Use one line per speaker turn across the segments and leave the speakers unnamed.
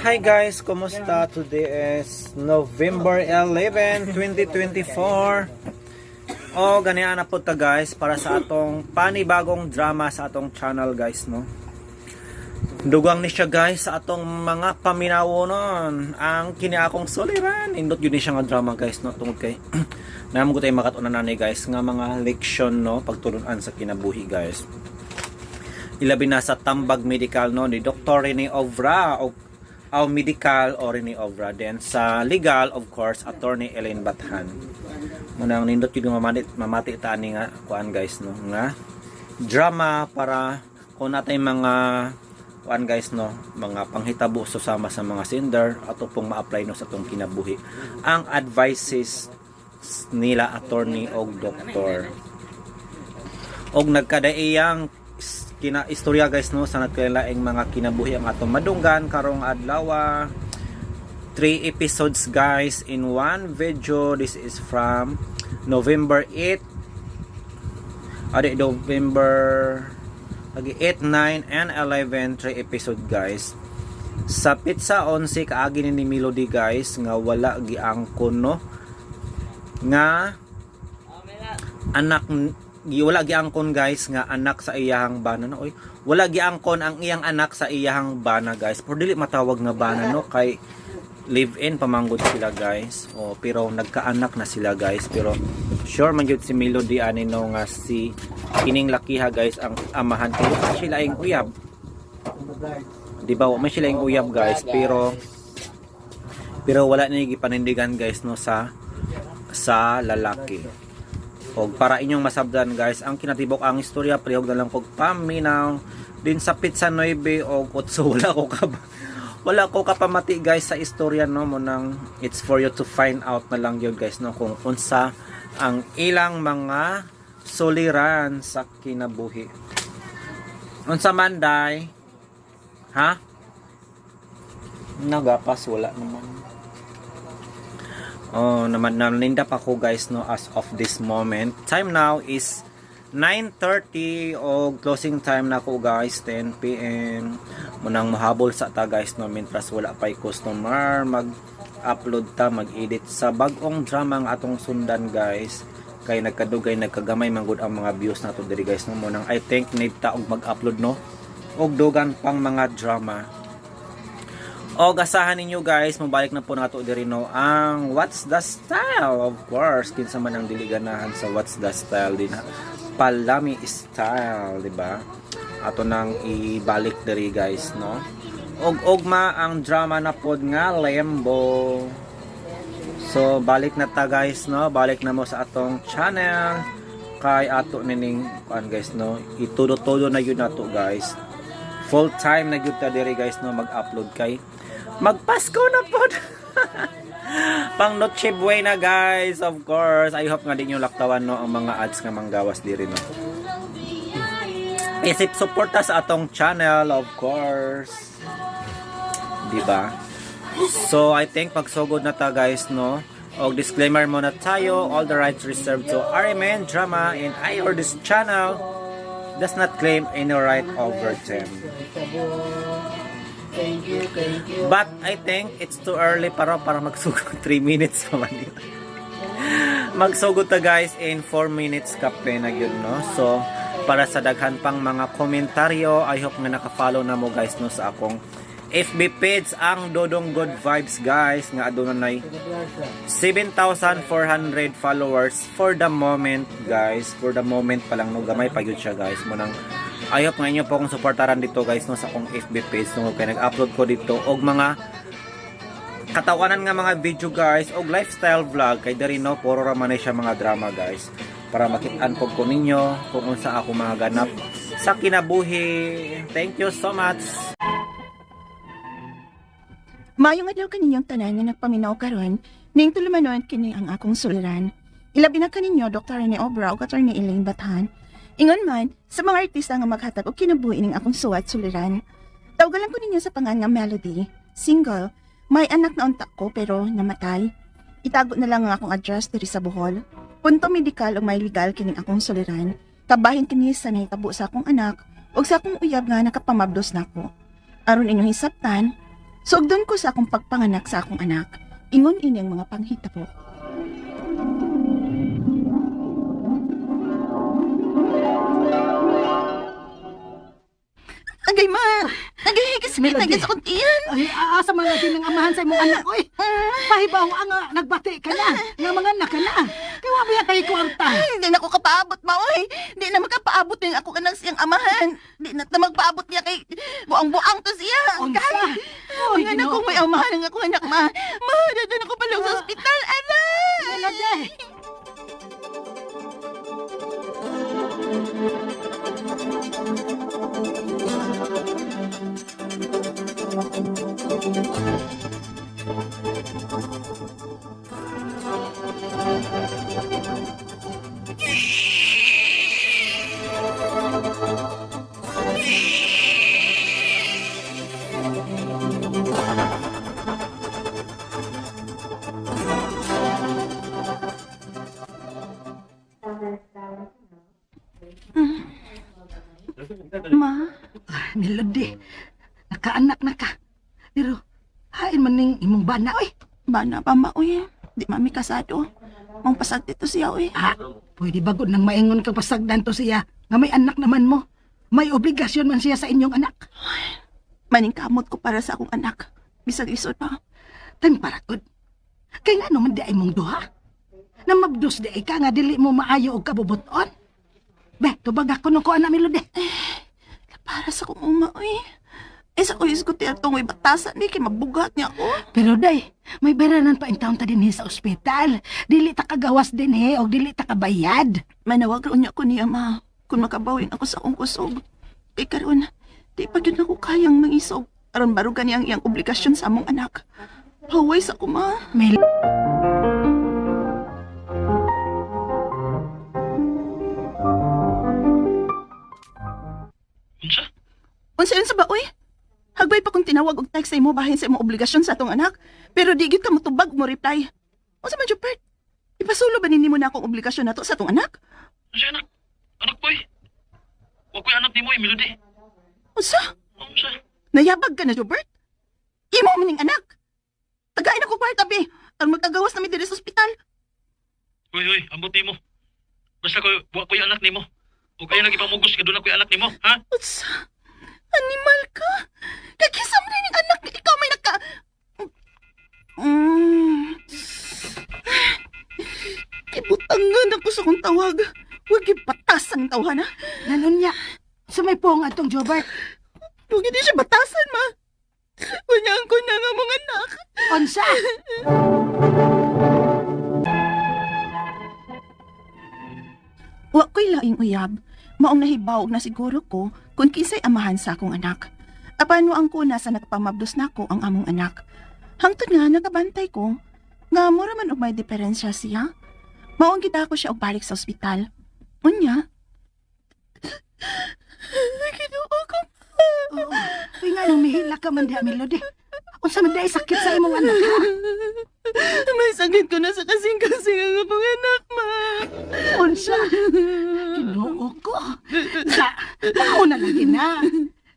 Hi guys, kumusta? Today is November 11, 2024. O, ganian na po ta, guys, para sa atong panibagong drama sa atong channel, guys, no. Dugang ni siya, guys, sa atong mga paminawonon. Ang kini akong suliran. Indot yun ni siya nga drama, guys, no, tungod kay namo ko tayo makatunan ni, guys, nga mga leksyon, no, pagtulunan sa kinabuhi, guys. Ilabi na sa Tambag Medical, no, ni Dr. Rene Obra o aw medical o Rene Obra, then sa legal, of course, Attorney Elaine Bathan. Munang nindot yun nga mamati, mamati ta ani nga kuan, guys, no, nga drama para kung natay mga kuan, guys, no, mga panghitabo susama sa mga sender ato pong ma-apply, no, sa atong kinabuhi ang advices nila attorney og doktor og nagkadaiyang kina istorya, guys, no, sa nagkalaing mga kinabuhi ang atong madunggan karong adlaw. Three episodes, guys, in one video. This is from November 8 adi November agi 8, 9 and 11. 3 episode, guys. Sa petsa 11 kaagi ni Melody, guys, nga wala giangkon, no, nga anak wala giangkon, guys, nga anak sa iyahang bana, no. Oy, wala giangkon ang iyang anak sa iyahang bana, guys, pero dili matawag nga bana, no, kay live in pamanggod sila, guys. O pero nagkaanak na sila, guys, pero sure man gyud si Melody ani, no, nga si kining lakiha, guys, ang amahan kay wa sila ing uyab, di ba? Wa man sila ing uyab, guys, pero pero wala ni gipanindigan, guys, no, sa lalaki. Og para inyong masabdan, guys, ang kinatibok ang istorya, palihog na lang kog paminaw. Din sa petsa 9 og 8, wala ko kapamati, guys, sa istorya, no, mo nang it's for you to find out na lang yun, guys, no, kung unsa ang ilang mga suliran sa kinabuhi. Unsa man, day? Ha? Nagapas wala naman. Oh, naman nalinda pa ko, guys, no, as of this moment. Time now is 9:30 o closing time na ko, guys, 10 PM. Munang mahabol sa ta, guys, no, mientras wala pa'y customer, mag-upload ta, mag-edit sa bag-ong drama nga atong sundan, guys. Kay nagkadugay nagkagamay man gud ang mga views nato diri, guys, no. Munang I think need ta og mag-upload, no, og dugang pang mga drama. O gasahan ninyo, guys, mabalik na po nato diri, no, ang What's the Style. Of course, kinsa man ang dili ganahan sa What's the Style din, Palami style, di ba? Ato nang ibalik diri, guys, no. Og ugma ang drama na pod nga Lembo. So balik na ta, guys, no, balik na mo sa atong channel kay ato nining kuan, guys, no, itudo-todo na yun nato, guys. Full time na gyud ta diri, guys, no, mag-upload kay magpasko na pod. Pang Noche Buena, guys, of course. I hope nga di nyo laktawan, no, ang mga ads nga manggawas diri, no. Isip suporta sa atong channel, of course. Di ba? So I think pagsugod na ta, guys, no. Og disclaimer muna tayo, all the rights reserved to RMN Drama and I or this channel does not claim any right over them.
Thank you, thank you.
But I think it's too early para para magsugod. 3 minutes pa man yun. Magsugod ta, guys, in 4 minutes kape na yun, no. So para sa daghan pang mga komentaryo, I hope nga naka-follow na mo, guys, no, sa akong FB page, ang Dodong Good Vibes, guys, nga aduna nay 7,400 followers for the moment, guys. For the moment pa lang, no, gamay pa gyud siya, guys. Mo nang I hope nga inyo po akong suportaran dito, guys, no, sa akong FB page, no, kay nag-upload ko dito og mga katawanan nga mga video, guys, og lifestyle vlog kay diri, no, puro ra man siya mga drama, guys, para makitaan po ko ninyo kung unsa ako mga ganap sa kinabuhi. Thank you so much.
Maayong adlaw kaninyong tanan nga nagpaminaw karon, ning tulumanon kini ang akong suliran. Ilabi na kaninyo Dr. Rene Obra ug Attorney Elaine Bathan. Ingon man sa mga artista nga maghatag og kinabuhi ning akong suwat suliran. Tawgalan ko ninyo sa pangan nga Melody. Single, may anak na unta ko pero namatay. Itago na lang ang akong address diri sa Bohol. Punto medikal ug may legal kining akong suliran. Kabahin kini sa nahitabo sa akong anak ug sa akong uyab nga nakapamabdos nako. Aron inyong hisabtan, Sugdon ko sa akong pagpanganak sa akong anak. Ingon ini ang mga panghitabo. Agay ma! Agay, kasakit na
Melody.
sa akong tiyan.
Ay, aasa man natin ng amahan sa imong anak, oy. Pahibaw ang nagbati ka na, nga mga anak ka na. Kaya wa ba tayo kwarta?
Ay, hindi na ako kapaabot, ma, oy. Hindi na makapaabot ng ako kanang siyang amahan. Hindi na ta magpaabot niya kay buang-buang to siya.
Unsa? Oy,
Ang anak ko may amahan ang ako anak, ma. Ma, dadaan ako pala sa ospital, anak!
Melody.
Ma,
Melody, nakaanak na ka. Pero, hain man ning imong bana, oy.
bana pa, ma, oy. Di mami kasado. Mang pasag dito siya, oy.
Ah, pwede ba gud nang maingon kang pasagdan to siya nga may anak naman mo. May obligasyon man siya sa inyong anak.
Maningkamot ko para sa akong anak. Bisag isod pa.
Tan para gud. Kay ngano man di ay mong duha? Namabdos di ay ka nga dili mo maayo og kabubuton. Be, tubag ako nung kuan na Melody.
Para sa akong uma, oy. Eh, sa uyos ko tiyatong, oy, batasan ni kay mabugat niya ako.
Pero day, may beranan pa in town ta dinhi sa ospital. Dili ta kagawas dinhi og dili ta kabayad.
Manawag raw niya ko niya, ma. Kung makabawin ako sa akong kusog. Kay karon, di pa gyud ako kayang mangisog. Aron barugan niya ang iyang obligasyon sa among anak. Paway sa ko, ma.
Mel
Unsa?
Unsa yun sa ba, oy? Hagbay pa kung tinawag og text sa imo bahin sa imong obligasyon sa atong anak. Pero di gyud ka motubag mo reply. Unsa man Jupert? Ipasulo ba ninyo na akong obligasyon nato sa atong anak?
Unsa anak? Anak boy? Wa ko'y anak nimo, eh, Melody.
Unsa?
Unsa?
Nayabag ka na, Jobert? Imo man ning anak. Tagain ako kwarta, be. Aron magkagawas na mi diri sa ospital.
Hoy, hoy, ambot nimo. Basta ko wa ko'y anak nimo. O kaya nagipamugos ka doon ako'y anak nimo, ha?
Unsa? Animal ka? Kakisam rin ang anak ni ikaw may naka... Mm. Kibutangan ako sa kong tawag. Huwag batasan ang tawhan, ha?
Nanon niya. Sa may pong atong Jobert.
Huwag hindi siya batasan, ma. Kunyang ko na nga mga anak.
Unsa?
Wa ko'y laing uyab. Maong nahibawog na siguro ko kung kinsay amahan sa akong anak. Apan wa ang kuna sa nagpamabdos nako ang among anak. Hangtod nga nakabantay ko, nga mura man og may diferensya siya. Maong kita ko siya og balik sa ospital. Unya. Ginoo ko.
Oo. Uy nga nang mihila ka man diha Melody. Unsa man diay sakit sa imong anak ha?
May sakit ko na sa kasing-kasing ang akong anak, ma.
Unsa? Ginoo ko. Sa, mauna lagi na.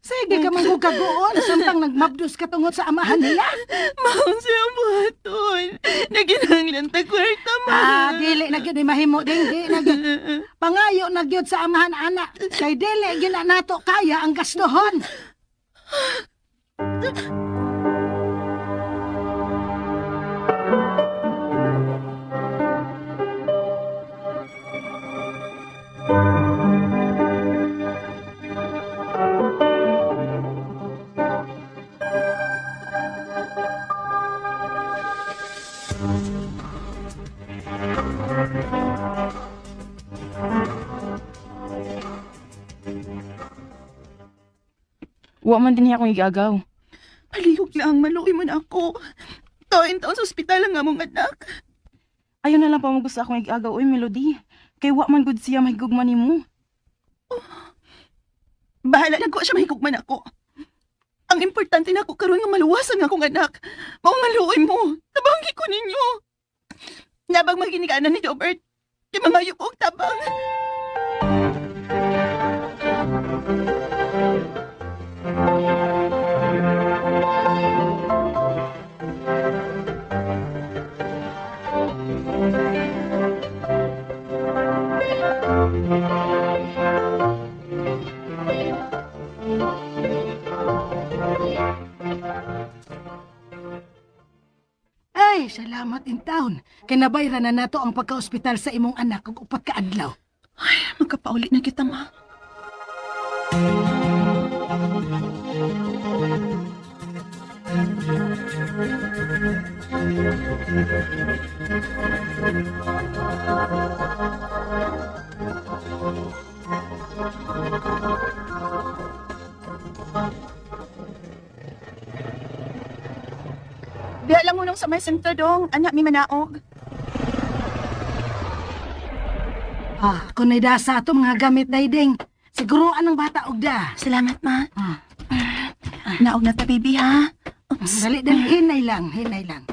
Sige ka man kagoon samtang nagmabdos ka tungod sa amahan niya.
Maong siya buhaton. Naginanglan ta kwarta, ma.
Ah, dili na gyud ni mahimo ding di na gyud. Pangayo na gyud sa amahan ana. Kay dili gyud na nato kaya ang gastuhon.
Wa man din niya akong igagaw.
Palihog lang, maluoy mo na ako. Taon taon sa ospital ang among anak.
Ayaw na lang pa mo gusto akong igagaw, oy Melody. Kay wa man gud siya mahigugma nimo.
Bahala na ko siya mahigugman ako. Ang importante na ako karon nga maluwasan nga akong anak. Mao maluoy mo. Tabanggi ko ninyo. Nabang maginikanan ni Robert. Kay mangayo ko og tabang.
Ay, salamat in town. Kay nabayra na nato ang pagka-ospital sa imong anak ug 4 ka adlaw.
Ay, magkapauli na kita, ma. Diha lang unong sa may sentro dong, anak mi manaog.
Ah, kun nay dasa ato mga gamit dayding. Siguro anang bata og da.
Salamat, ma.
Ah.
Naog na ta, baby, ha? Oops.
Dali, dali, hinay lang, hinay lang.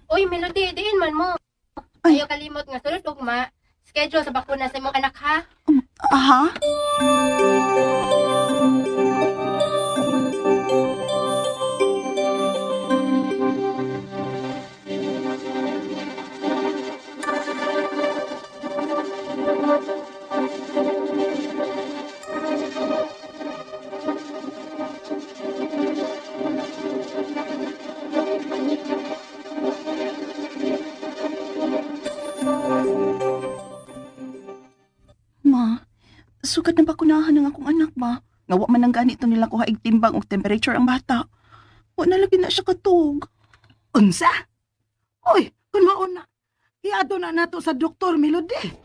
Uy, Melody, diin man mo.
Ay.
Ayaw kalimot nga sulod ugma. Schedule sa bakuna sa imong anak ha.
Aha. Ma, sukat na bakunahan ng akong anak ba? Nga wa man ang ganito nila kuha ig timbang og temperature ang bata. Wa na lagi na siya katug.
Unsa? Uy, kun mauna. Iadto na nato sa doktor, Melody.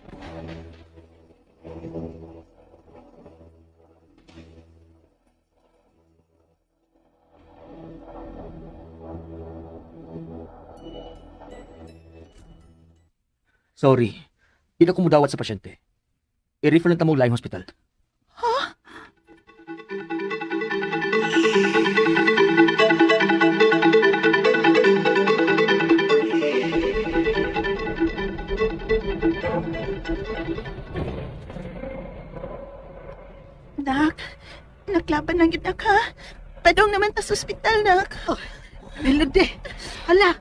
Sorry. Di na ko mudawat sa pasyente. I-refer lang ta mo laing hospital.
Nak, naklaban lang gyud nak ha. Padong naman ta sa ospital, nak.
Melody, hala.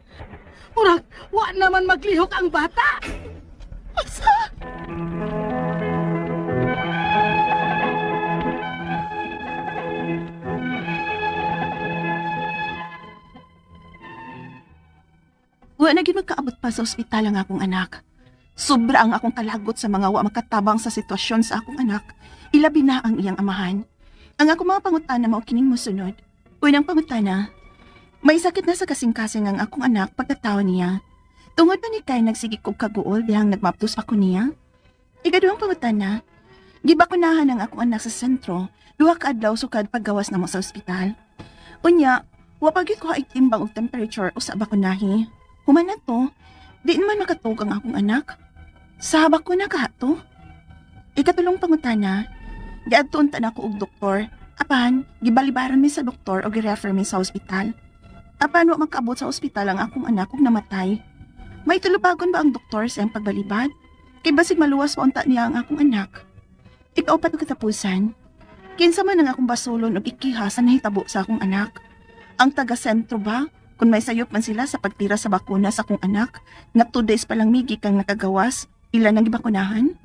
Murag, wa naman maglihok ang bata.
Asa? Wa na gyud magkaabot pa sa ospital ang akong anak. Sobra ang akong kalagot sa mga wa makatabang sa sitwasyon sa akong anak. Ilabi na ang iyang amahan. Ang akong mga pangutana mao kining mosunod. Unang pangutana, may sakit na sa kasing-kasing ang akong anak pagkatawa niya. Tungod ba ni Kai nagsige kog kaguol dihang nagmapdos pa ko niya? Ikaduhang pangutana, gibakunahan ang akong anak sa sentro, 2 ka adlaw sukad paggawas namo sa ospital. Unya, wa pa gyud ko timbang og temperature usa bakunahi. Human na to, di naman makatug ang akong anak. Sa bakuna kaha to? Ikatulong pangutana, giadtoon ta nako og doktor, apan gibalibaran mi sa doktor og gi-refer mi sa ospital. Apan wa makaabot sa ospital ang akong anak ug namatay. May tulubagon ba ang doktor sa iyang pagbalibad? Kay basig maluwas pa unta niya ang akong anak. Ikaw pa katapusan. Kinsa man ang akong basulon og ikiha sa nahitabo sa akong anak. Ang taga-sentro ba? Kung may sayop man sila sa pagtira sa bakuna sa akong anak, nga 2 days pa lang migi kang nakagawas, ilan ang gibakunahan?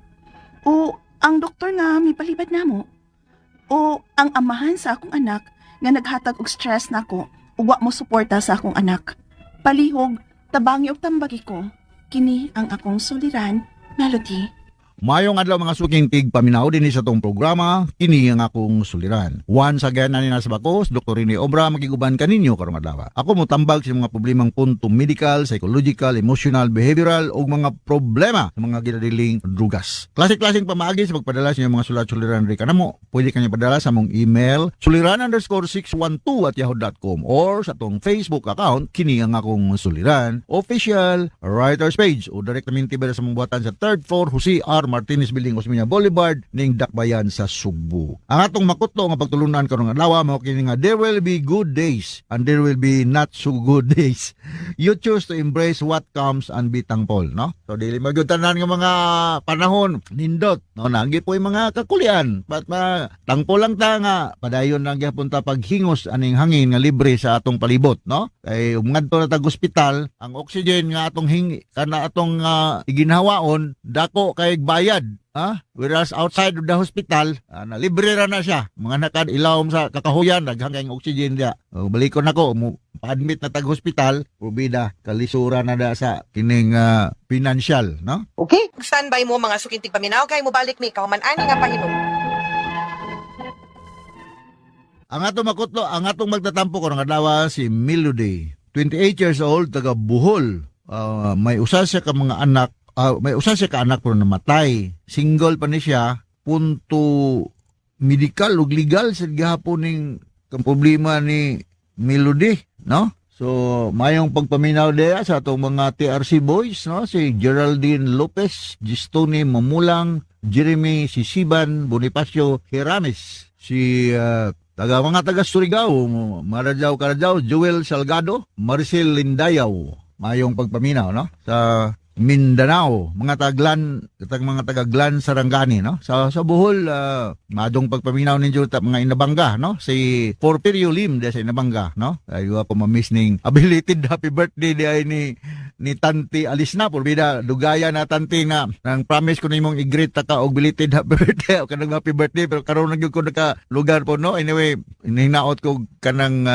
O ang doktor nga may palibad namo? O ang amahan sa akong anak nga naghatag og stress nako ug wa mo suporta sa akong anak? Palihog, tabangi og tambagi ko. Kini ang akong suliran, Melody.
Mayong adlaw mga suking tig paminaw dinhi sa tong programa, kini ang akong suliran. Once again ani nasa bakos, Dr. Rene Obra makiguban kaninyo karong adlaw. Ako motambag sa mga problemang punto medical, psychological, emotional, behavioral ug mga problema sa mga ginadiling drugas. Klase-klaseng pamaagi sa pagpadala sa inyong mga sulat suliran ri kanamo. Pwede kanyo padala sa among email suliran_612@yahoo.com or sa atong Facebook account kini ang akong suliran official writers page o direct namin tibera sa mong buhatan sa third floor Jose R. Martinez Building, Osmeña Boulevard ning Dakbayan sa Sugbo. Ang atong makuto nga pagtulunan karong adlaw mao kini nga there will be good days and there will be not so good days. You choose to embrace what comes and be thankful, no? So dili magyud tanan nga mga panahon nindot, no? Naangi po yung mga kakulian. But ma thankful lang ta nga padayon lang gyapon ta paghingos aning hangin nga libre sa atong palibot, no? Kay ngadto na tag ospital, ang oxygen nga atong hingi kana atong iginhawaon dako kay bayad. Ha? Whereas outside of the hospital, na libre ra na siya. Mga nakad ilawom sa kakahuyan, daghan kayong oxygen diya. O, balikon nako, Pa-admit na tag hospital, probida kalisura na da sa kining financial, no?
Okay? Standby mo mga suking tigpaminaw kay mobalik mi kahuman ani nga pahinom.
Ang atong makutlo, ang atong magtatampo ko ng adlaw si Melody. 28 years old, taga Bohol. May usa siya ka mga anak, may usa siya ka anak pero namatay. Single pa ni siya, punto medical ug legal sa gihapon ning kang problema ni Melody, no? So, mayong pagpaminaw diya sa atong mga TRC boys, no? Si Geraldine Lopez, Gistone Mamulang, Jeremy Sisiban, Bonifacio Herames, si taga mga taga Surigao, Maradyaw Karadyaw, Joel Salgado, Maricel Lindayaw. Mayong pagpaminaw, no? Sa Mindanao, mga taglan, katag mga tagaglan Sarangani, no? Sa Bohol, madong pagpaminaw ninyo ta mga Inabanga, no? Si Porfirio Lim diya sa Inabanga, no? Ayo ako ma-miss ning belated happy birthday di ay ni Tanti Alisna, bida dugaya na Tanti nga nang promise ko nimong i-greet ta ka og belated happy birthday o kanang happy birthday, pero karon na gyud ko naka lugar po, no? Anyway, hinaot ko kanang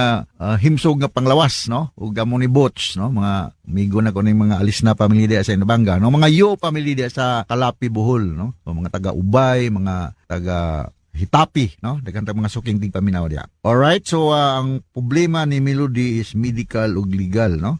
himsog nga panglawas, no, ug amo ni Butch, no, mga amigo na ko ning mga Alisna family diya sa Inabanga, no, mga Yo family diya sa Kalapi, Bohol, no. So, mga taga Ubay, mga taga Hitapi, no? Daghan tag mga suking tigpaminaw diya. Alright, so ang problema ni Melody is medical ug legal, no?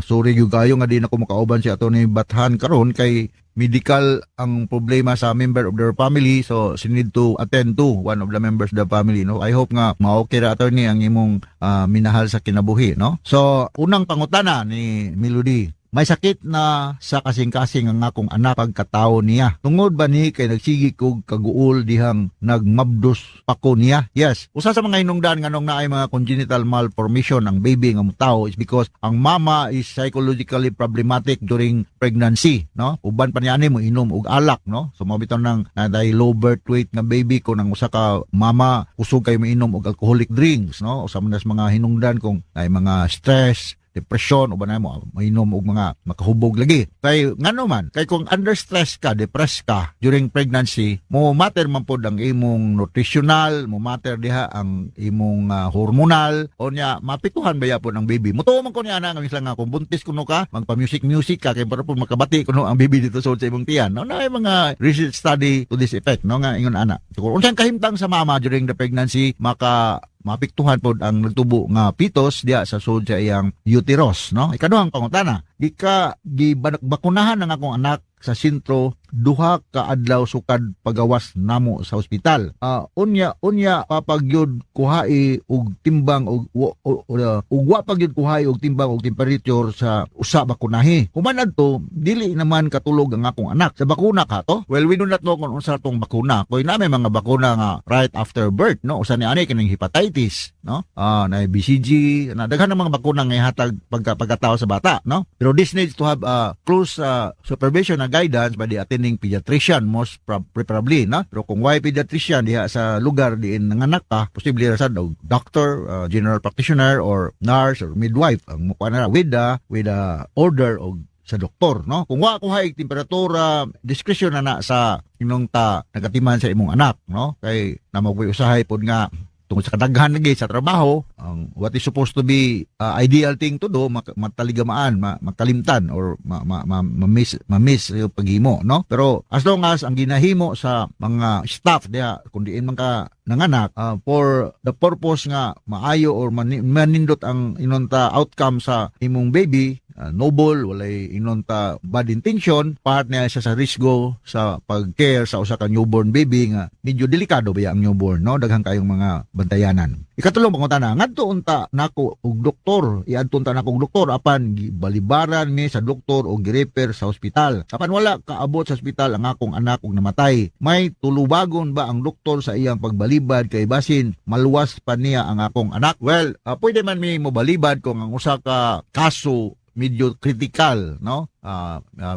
Sorry gyud kayo nga di na ko makauban si Atty. Bathan karon kay medical ang problema sa member of their family, so she need to attend to one of the members of the family, no? I hope nga ma-okay ra, attorney, ang imong minahal sa kinabuhi, no? So unang pangutana ni Melody: may sakit na sa kasing-kasing ang akong anak pagkatao niya. Tungod ba ni kay nagsigi kog kaguol dihang nagmabdos pa ko niya? Yes. Usa sa mga hinungdan nganong naay mga congenital malformation ang baby nga motao is because ang mama is psychologically problematic during pregnancy, no? Uban pa niya ani mo inom og alak, no? So mao bitaw nang naday low birth weight nga baby ko nang usa ka mama kusog kay mainom og alcoholic drinks, no? Usa man sa mga hinungdan kung ay mga stress, depression o ba na mo mainom og mga makahubog lagi. Kay ngano man, kay kung under stress ka, depressed ka during pregnancy, mo matter man pod ang imong nutritional, mo matter diha ang imong hormonal o nya mapituhan ba yapon ang baby. Mutuo man ko niya ana nga misla nga kung buntis kuno ka, magpa-music music ka kay para po makabati kuno ang baby dito sa imong tiyan, no? Na mga research study to this effect, no, nga ingon ana. So, kung unsang kahimtang sa mama during the pregnancy, maka maapektuhan pod ang nagtubo nga fetus diya sa sulod sa iyang uterus, no? Ikaduhang pangutana: gika gibakunahan ang akong anak sa sentro 2 ka adlaw sukad pagawas namo sa ospital. Unya unya papagyud kuhai og timbang og wa pagyud kuhai og timbang og temperature sa usa bakunahi. Human adto dili naman katulog ang akong anak. Sa bakuna ka to? Well, we do not know kung unsa tong bakuna. Koy na may mga bakuna nga right after birth, no? Usa ni ani kining hepatitis, no? Na BCG, na daghan ng mga bakuna nga ihatag pagka pagkatao sa bata, no? Pero this needs to have a close supervision and guidance by the attending pediatrician most preferably, no? Pero kung why pediatrician diha sa lugar diin nanganak ka, posible ra sad og doctor, general practitioner or nurse or midwife ang mukuha na with the order og sa doktor, no? Kung wa ko hay temperatura, discretion na na sa inong ta nagatiman sa imong anak, no? Kay namagoy usahay pod nga tungod sa kadaghan lagi sa trabaho, ang what is supposed to be ideal thing to do, mataligamaan, makalimtan or ma-miss yung paghimo, no? Pero as long as ang ginahimo sa mga staff diha kung diin man ka nanganak for the purpose nga maayo or manindot ang inonta outcome sa imong baby, noble, walay inonta bad intention, part niya siya sa risgo sa pag-care sa usa ka newborn baby nga medyo delikado ba ang newborn, no? Daghan kayong mga bantayanan. Ikatulong pangutana: ngadto unta nako og doktor, iadto unta nako og doktor apan gibalibaran mi sa doktor og girefer sa ospital. Apan wala kaabot sa ospital ang akong anak og namatay. May tulubagon ba ang doktor sa iyang pagbalibad kay basin maluwas pa niya ang akong anak? Well, pwede man mi mobalibad kung ang usa ka kaso medyo critical, no?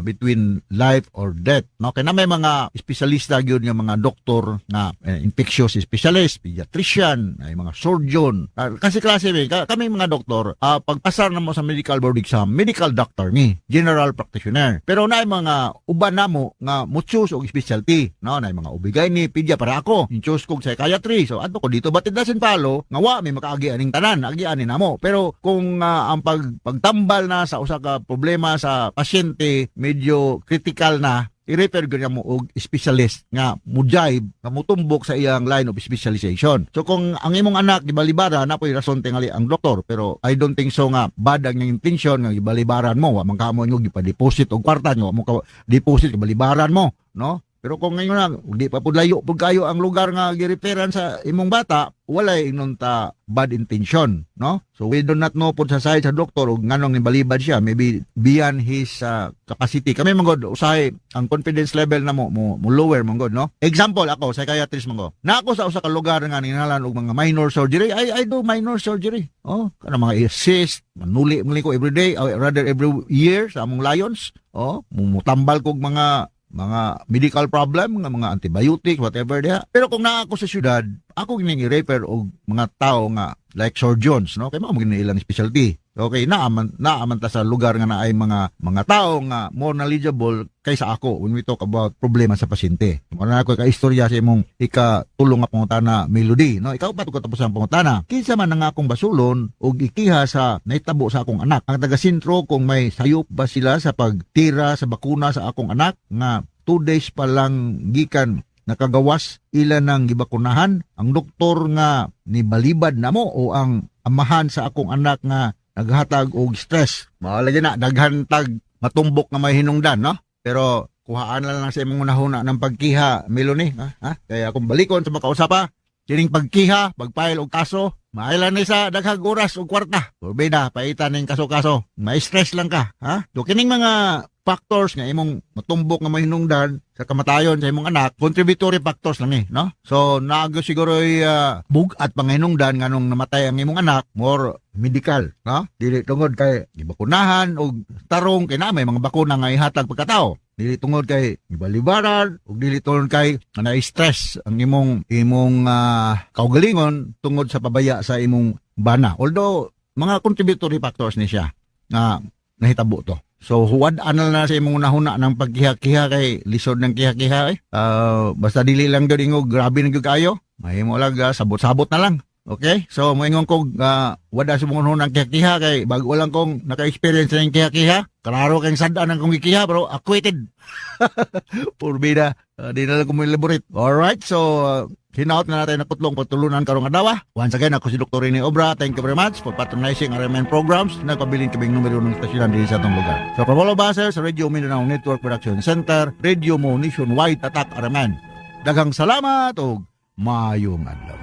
between life or death, no? Kay na may mga espesyalista gyud nga mga doktor nga infectious specialist, pediatrician, ay mga surgeon. Kasi klase mi, kami mga doktor, pagpasar na mo sa medical board exam, medical doctor ni, general practitioner. Pero naay mga uban namo nga mo choose og specialty, no? Naay mga OB-GYN, pedia para ako. In choose kog psychiatry. So adto ko dito, but it doesn't follow nga wa may makaagi aning tanan, agi ani namo. Pero kung ang pagtambal na sa usa ka problema sa pasyente medyo critical na, i-refer gyud mo og specialist nga mo-jive, nga mutumbok sa iyang line of specialization. So kung ang imong anak gibalibara, na po'y rason tingali ang doktor, pero I don't think so nga bad ang iyang intention nga gibalibaran mo. Wa man kamo ingon gipa-deposit og kwarta nga wa mo ka deposit, gibalibaran mo, no? Pero kung ngayon na, di pa pud layo pud kayo ang lugar nga gireferan sa imong bata, walay ingnon ta bad intention, no? So we do not know pud sa side sa doktor og nganong nibalibad siya, maybe beyond his capacity. Kami man gud usahay ang confidence level na mo lower man gud, no? Example ako, psychiatrist man ko. Na ako sa usa ka lugar nga ninganalan og mga minor surgery, I do minor surgery. Oh, kana mga cyst, manuli man ko every day, or rather every year sa among Lions. Oh, mutambal kog mga medical problem nga mga antibiotics, whatever diha. Pero kung naa ako sa syudad, ako gining i-refer og mga tao nga like surgeons, no? Kay mao man ilang specialty. Okay, naaman ta sa lugar nga naay mga tao nga more knowledgeable kaysa ako when we talk about problema sa pasyente. Mao na ako ka istorya sa imong ikatulong nga pangutana, Melody, no? Ikaw pa katapos ang pangutana. Kinsa man ang akong basulon og ikiha sa nahitabo sa akong anak? Ang taga-sentro, kung may sayop ba sila sa pagtira sa bakuna sa akong anak nga 2 days pa lang gikan nakagawas ila nang gibakunahan, ang doktor nga nibalibad namo, o ang amahan sa akong anak nga naghatag og stress? Mao na daghan tag matumbok nga may hinungdan, no? Pero kuhaan na lang sa imong hunahuna ng pagkiha, Melanie, ha? Ha? Kaya kung balikon sa makausapa, kining pagkiha, pagpile og kaso, maailan ni sa daghang oras og kwarta. Porbida, paitan ning kaso-kaso. May stress lang ka, ha? So kining mga factors nga imong matumbok nga mahinungdan sa kamatayon sa imong anak, contributory factors lang eh, no? So naago siguro bug-at pangahinungdan nganong namatay ang imong anak, more medical, no? Dili tungod kay gibakunahan og tarong, kay na may mga bakuna nga ihatag pagkatao. Dili tungod kay gibalibaran ug dili tungod kay na-stress ang imong kaugalingon tungod sa pabaya sa imong bana. Although mga contributory factors ni siya nga nahitabo to. So huwad anal na sa imong hunahuna ng pagkiha-kiha kay lisod ng kiha-kiha eh. Basta dili lang gyud ingog grabe na gyud kayo. Mahimo lang sabot-sabot na lang. Okay? So moingon ko wala sa imong hunahuna ng kiha-kiha kay bago lang kong naka-experience ng kiha-kiha. Klaro kay sad-an ang kong gikiha pero acquitted. Purbida, di na lang ko mo-elaborate. Alright, so hinaot na natin ang kutlong pagtulunan karong adlaw. Once again, ako si Dr. Rene Obra. Thank you very much for patronizing RMN programs. Nagpabilin kaming numero ng istasyonan din sa atong lugar. So, from all of us here sa Radio Mindanao Network Production Center, Radio Mo Nationwide, Tatak RMN. Daghang salamat ug maayong adlaw.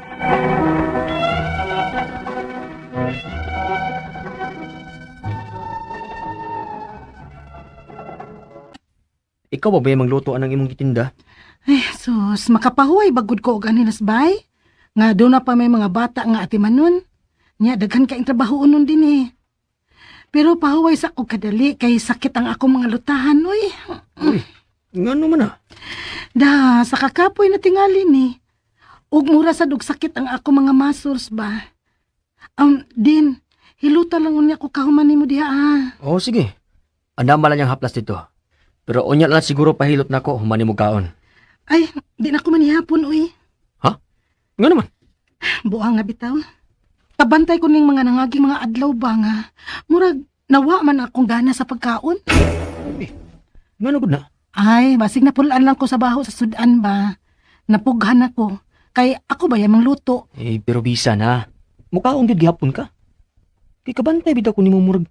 Ikaw ba ba yung magluto anang imong gitinda?
Ay, sus, makapahuway bagud ko og anilas bay. Nga doon na pa may mga bata nga atimanon. Nya, daghan kaing trabaho nun din eh. Pero pahuway sa ko kadali kay sakit ang akong mga lutahan, uy.
Ngano man ah?
Da, sa kakapoy na tingali ni. Ug mura sad og sakit ang ako mga muscles ba. Din, hiluta lang unya ko kahuman nimo diha ah.
Oo, sige. Andam lang niyang haplas dito. Pero unya lang siguro pahilot nako human nimo kaon.
Ay, di na ko manihapon, uy.
Ngano man?
Buang nga bitaw. Kabantay ko ning mga nangaging mga adlaw ba nga. Murag nawa man akong gana sa pagkaon.
Ngano gud na?
Ay, basig napulaan lang ko sa baho sa sudan ba. Napughan ako. Kay ako ba yung luto?
Eh, pero bisa na. Mukaon gyud gihapon ka. Kay kabantay bitaw ko nimo murag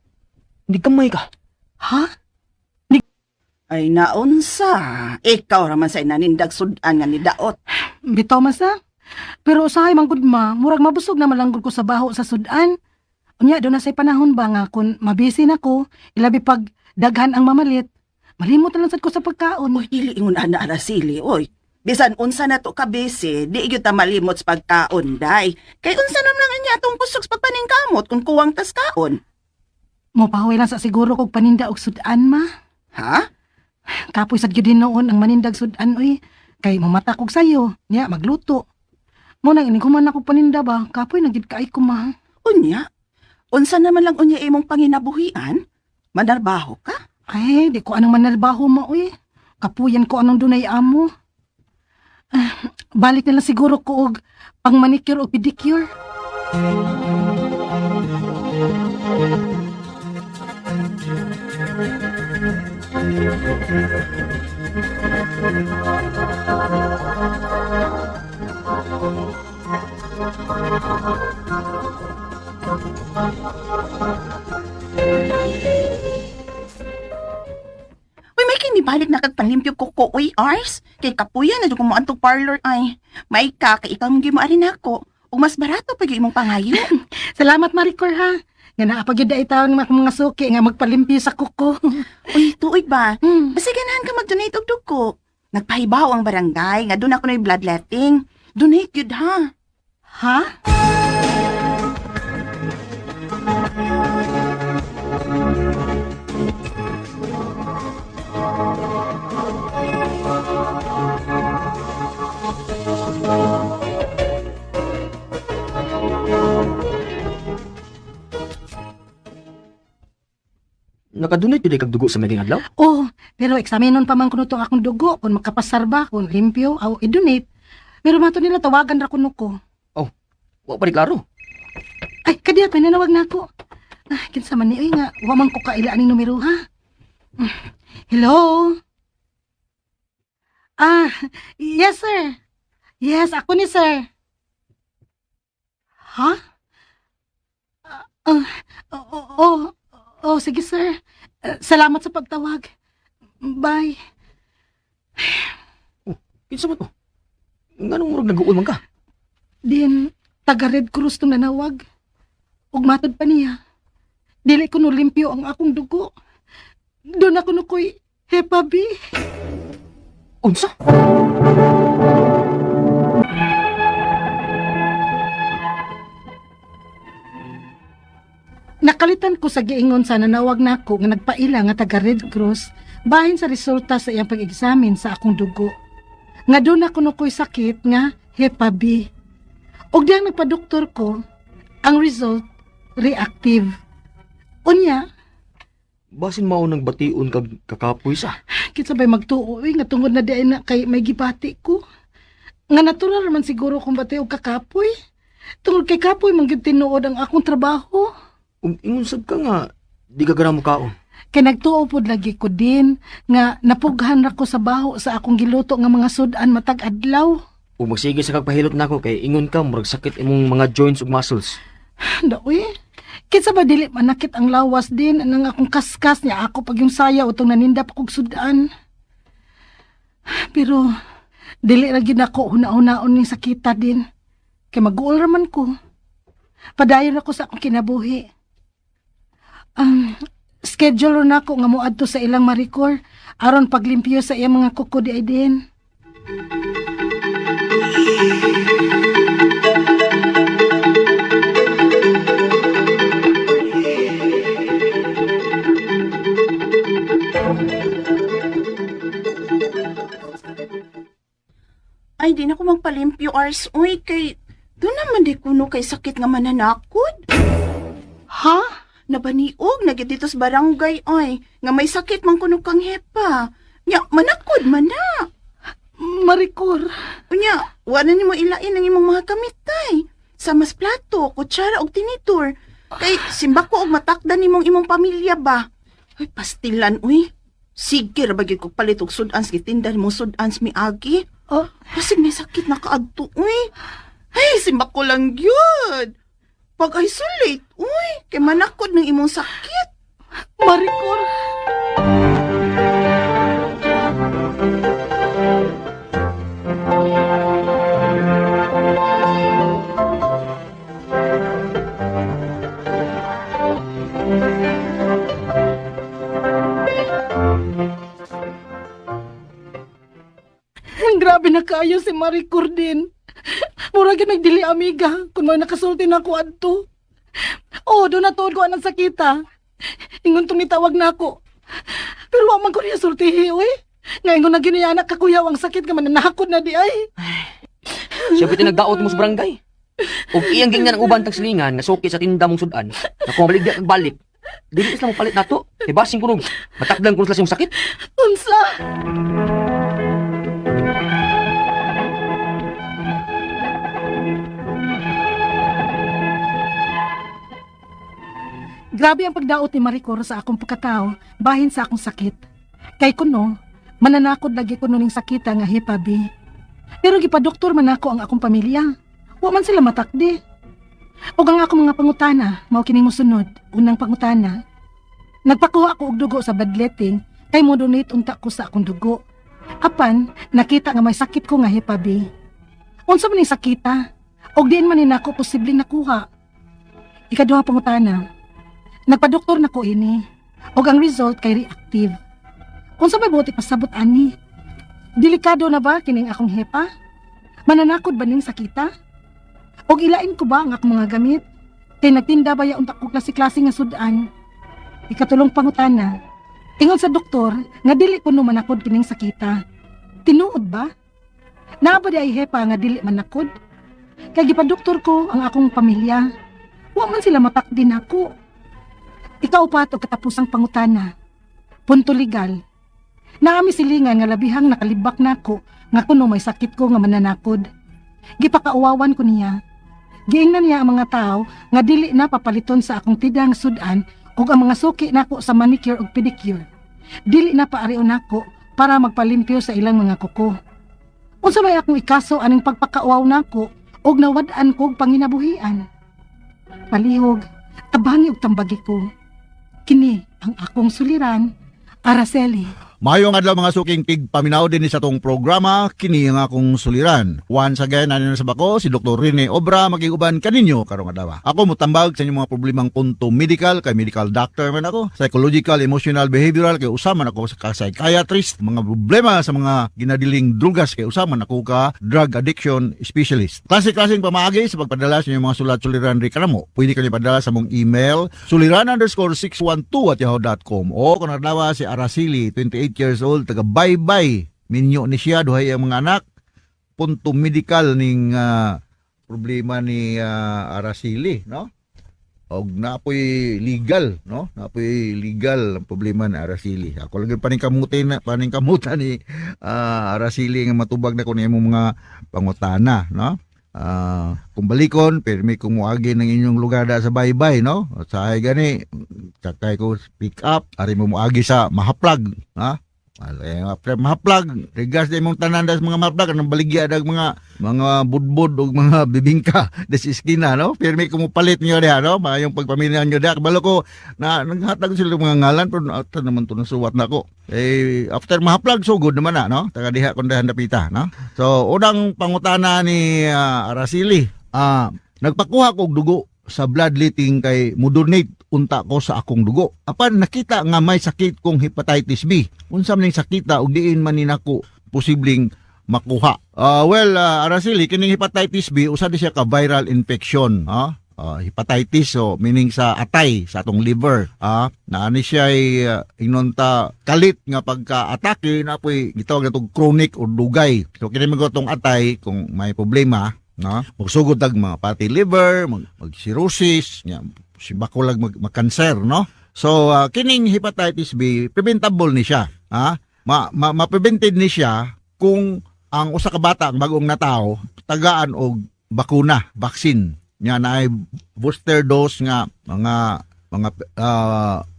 hindi kamay ka.
Ha?
Ay naunsa, ikaw raman sa inanindag sudan nga nidaot.
Bitaw masa. Pero usahay man gud ma, murag mabusog na malanggod ko sa baho sa sudan. Unya doon na say panahon ba nga kung mabisi na ko, ilabi pag daghan ang mamalit, malimot na lang sad ko sa pagkaon.
Uy, dili ingon ana Araceli, oy. Bisan unsa na to ka busy, di gyud ta malimot sa pagkaon, day. Kay unsa nam lang anya atong kusog sa pagpaningkamot kung kuwang tas kaon.
Mopahuway lang sa siguro kog paninda og sudan ma.
Ha?
Kapoy sad gyud noon ang manindag sudan oy. Kay mamata kog sayo, nya magluto. Mo nang ining human ako paninda ba, kapoy na gyud kay ko ma.
Unya? Unsa naman lang unya imong panginabuhian? Manarbaho ka?
Ay, di ko anong manalbaho mo oy. Kapuyan ko anong dunay amo. Ah, balik na lang siguro ko og pang manicure o pedicure.
Uy, may kinibalik na kag panlimpyo ko ko, uy, Ars. Kay kapuya na jud ko mo antog parlor ay. May ka, kay ikaw mong gimaari nako. Ug mas barato pa gyud imong pangayo.
Salamat Maricor ha. Nga naa pa gyud ay taon mga mga suki nga magpalimpyo sa kuko.
Uy, tuig ba? Basta ganahan ka mag-donate og dugo. Nagpahibaw ang barangay nga doon ako na bloodletting. Donate gyud ha.
Ha?
Nakadunay pili kag dugo sa maging adlaw?
Oh, pero eksaminon pa man kuno tong akong dugo kung makapasar ba, kung limpyo aw i-donate. Pero mato nila tawagan ra kuno ko.
Wa pa rin klaro.
Ay, kadiya pinanawag na ako. Ah, kinsa man ni oy nga wa man ko kaila aning numero ha. Hello. Ah, yes sir. Yes, ako ni sir. Ha? Ah, ah, oh, oh, oh, sige sir. Salamat sa pagtawag. Bye.
Kinsa man to? Nganong murag naguol man ka?
Din, taga Red Cross tong nanawag. Ug matod pa niya. Dili ko no limpyo ang akong dugo. Doon ako no ko'y Hepa B.
Unsa?
Nakalitan ko sa giingon sa nanawag nako nga nagpaila nga taga Red Cross bahin sa resulta sa iyang pag-examine sa akong dugo. Nga doon ako no ko'y sakit nga Hepa B. Ug diyang nagpadoktor ko, ang result reactive. Unya,
Basin mao nang bation kag kakapoy sa.
Kinsa bay magtuo uy, nga tungod na di na kay may gibati ko. Nga natural man siguro kung bati og kakapoy. Tungod kay kapoy man gyud tinuod ang akong trabaho.
Ug ingon sad ka nga di ka gana mo kaon.
Kay nagtuo pod lagi ko din nga napughan ra ko sa baho sa akong giluto nga mga sudan matag adlaw.
Ug magsige sa kag pahilot nako kay ingon ka murag sakit imong mga joints ug muscles.
Da uy. Kinsa ba dili manakit ang lawas din nang akong kaskas niya ako pag yung saya utong naninda pa kog sudan. Pero dili ra gyud ako huna-hunaon ning sakita din. Kay mag-uol ra man ko. Padayon ako sa akong kinabuhi. Schedule na ako nga moadto sa ilang marikor aron paglimpyo sa iyang mga kuko di ay din.
Ay, di na ko magpalimpyo, Ars. Uy, kay doon naman di kuno kay sakit nga mananakod.
Ha?
Nabaniog na gyud dito sa barangay ay nga may sakit man kuno kang hepa. Nya manakod man na.
Marikor.
Unya, wala nimo ilain ang imong mga kamitay. Sa mas plato, kutsara og tinitor. Kay simba ko og matakdan nimong imong pamilya ba. Ay pastilan uy. Sige ra ba gyud kog palit og sud-ans gitinda nimo sud-ans miagi.
Oh,
Basig may sakit na kaadto uy. Ay simba ko lang gyud. Pag isolate uy, kay manakod ng imong sakit.
Marikor. Grabe na kaayo si Maricor din. Mura gyud nagdili amiga kung may nakasulti na ako adto. Oh, doon na tuod ko anang sakita. Ingon tong nitawag na ako. Pero Wa man ko niya sultihi, oy. Ngayon ko na gini anak kakuyaw ang sakit nga mananakod na di ay.
Siya pwede nagdaot mo sa barangay. Ug iyang gingnan ang uban tag silingan nga suki sa tinda mong sudan. Na kung mabaligya kag balik, dili sila mo palit nato. Kay basing kunog, matakdan kuno sila sa imong sakit.
Unsa? Grabe ang pagdaot ni Maricor sa akong pagkatao, bahin sa akong sakit. Kay kuno, mananakod lagi kuno ning sakita nga Hepa B. Pero gipadoktor man ako ang akong pamilya. Wa man sila matakdi. Ug ang akong mga pangutana, mao kining mosunod. Unang pangutana, nagpakuha ko og dugo sa bloodletting kay mo donate unta ko sa akong dugo. Apan, nakita nga may sakit ko nga Hepa B. Unsa man ning sakita? Og diin man ni nako posibleng nakuha. Ikaduha pangutana, nagpadoktor na ko ini. Og ang result kay reactive. Unsa may buot ipasabot ani? Delikado na ba kining akong hepa? Mananakod ba ning sakita? Og ilain ko ba ang akong mga gamit? Kay nagtinda ba ya unta ko klase-klase nga sudan? Ikatulong pangutana. Ingon sa doktor nga dili kuno manakod kining sakita. Tinuod ba? Naa ba di ay hepa nga dili manakod? Kay gipadoktor ko ang akong pamilya. Wa man sila matakdi nako. Ikaupat og katapusang pangutana. Punto legal. Naami silingan nga labihang nakalibak nako nga kuno may sakit ko nga mananakod. Gipakauwawan ko niya. Giingnan niya ang mga tao nga dili na papaliton sa akong tidang sudan ug ang mga suki nako sa manicure ug pedicure. Dili na paarion nako para magpalimpyo sa ilang mga kuko. Unsa may akong ikaso aning pagpakauwaw nako ug nawad-an ko og panginabuhian. Palihog, tabangi og tambagi ko. Kini ang akong suliran, Araceli.
Mayong adlaw mga suking tigpaminaw din sa tong programa kini ang akong suliran. Once again ani na sa bako si Dr. Rene Obra makiguban kaninyo karong adlaw. Ako motambag sa inyong mga problemang punto medical kay medical doctor man ako, psychological, emotional, behavioral kay usa man ako sa psychiatrist, mga problema sa mga ginadiling drugas kay usa man ako ka drug addiction specialist. Klase-klaseng pamaagi sa pagpadala sa inyong mga sulat suliran ri kanamo. Pwede kanyo padala sa mong email suliran_612@yahoo.com o kung adlaw si Araceli, 28 years old, taga Baybay, minyo ni siya, duhay ang mga anak, punto medical ning problema ni Araceli, no? Og napoy legal, no? Napoy legal ang problema ni Araceli. Ako lang gyud paningkamutin na paningkamutan ni Araceli nga matubag na ko imong mga pangutana, no? Kung balikon, pirmi kung muagi ng inyong lugar da sa Baybay, no? Sa gani, sakay ko pick up, ari mo muagi sa Mahaplag, ha? Alay, after Mahaplag, regas na imong tanan das mga Mahaplag, anong baligya dag mga budbud ug mga bibingka des iskina, no? Pirmi ko palit niyo diha, no? Maayong pagpamilya niyo diha. Kabalo ko na naghatag sila og mga ngalan pero after naman to nasuwat na ko. Eh after Mahaplag so good naman na, no? Taga diha kon dahan dapita, no? So unang pangutana ni Araceli, nagpakuha ko og dugo sa bloodletting kay mo-donate unta ko sa akong dugo. Apan nakita nga may sakit kong hepatitis B. Unsa man ning sakita ug diin man ni nako posibleng makuha. Well, Araceli, kining hepatitis B usa di siya ka viral infection, ha? Hepatitis, so meaning sa atay sa atong liver, naa ni siya ay ingnon ta kalit nga pagka-atake na poy gitawag natong chronic o dugay. So kini man tong atay kung may problema, no, magsugod tag mga fatty liver, mag cirrhosis nya, sibako lang mag-cancer, no? So kining hepatitis B preventable ni siya, ha? Ma, ma, ma-prevented ni siya kung ang usa ka bata ang bagong natawo tagaan og bakuna, vaccine nya, naay booster dose nga mga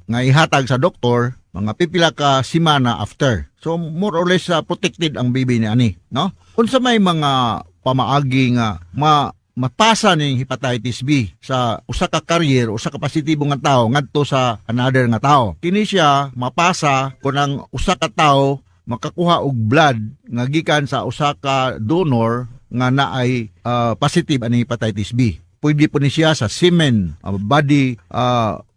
nga ihatag sa doktor mga pipila ka semana after. So more or less protected ang baby ni ani, no? Unsa may mga pamaagi nga mapasa ning hepatitis B sa usa ka carrier, usa ka positibo nga tawo ngadto sa another nga tawo? Kini siya mapasa kung ang usa ka tawo makakuha og blood nga gikan sa usa ka donor nga naay positive ani hepatitis B. Pwede po ni siya sa semen, body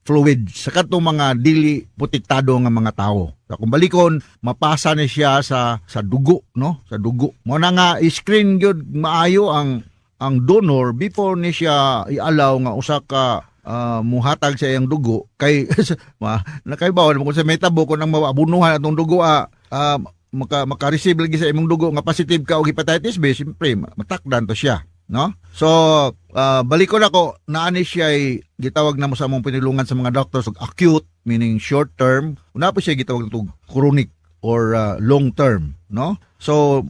fluid sa katong mga dili protektado nga mga tawo. Sa kung balikon, mapasa ni siya sa dugo, no? Sa dugo. Mo na nga i-screen gyud maayo ang donor before ni siya i-allow nga usa ka muhatag sa iyang dugo kay nakaibaw mo kung sa metabo kung ang maabunuhan atong dugo, maka-receive lagi sa imong dugo nga positive ka og hepatitis B, siyempre matakdan to siya, no? So balikon ako, naani siya ay gitawag na mo sa among pinulungan sa mga doctors og acute, meaning short term. Una po siya gitawag og chronic or long term, no? So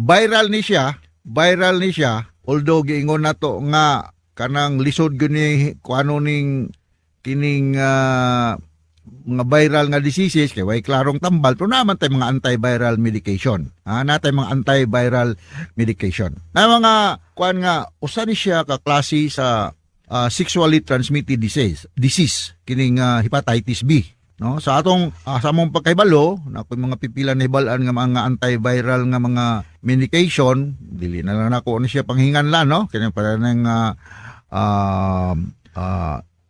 viral ni siya, viral ni siya, although giingon nato nga kanang lisod gyud ni kuano ning kining mga viral nga diseases kay way klarong tambal, pero naman tay mga antiviral medication, natay mga antiviral medication na mga kuan nga usa ni siya ka klase sa sexually transmitted disease disease kining hepatitis B, no? Sa atong sa among pagkahibalo na ako'y mga pipila na hibal-an nga mga antiviral nga mga medication, dili na lang nako ni siya panghinganlan, no? Kini para nang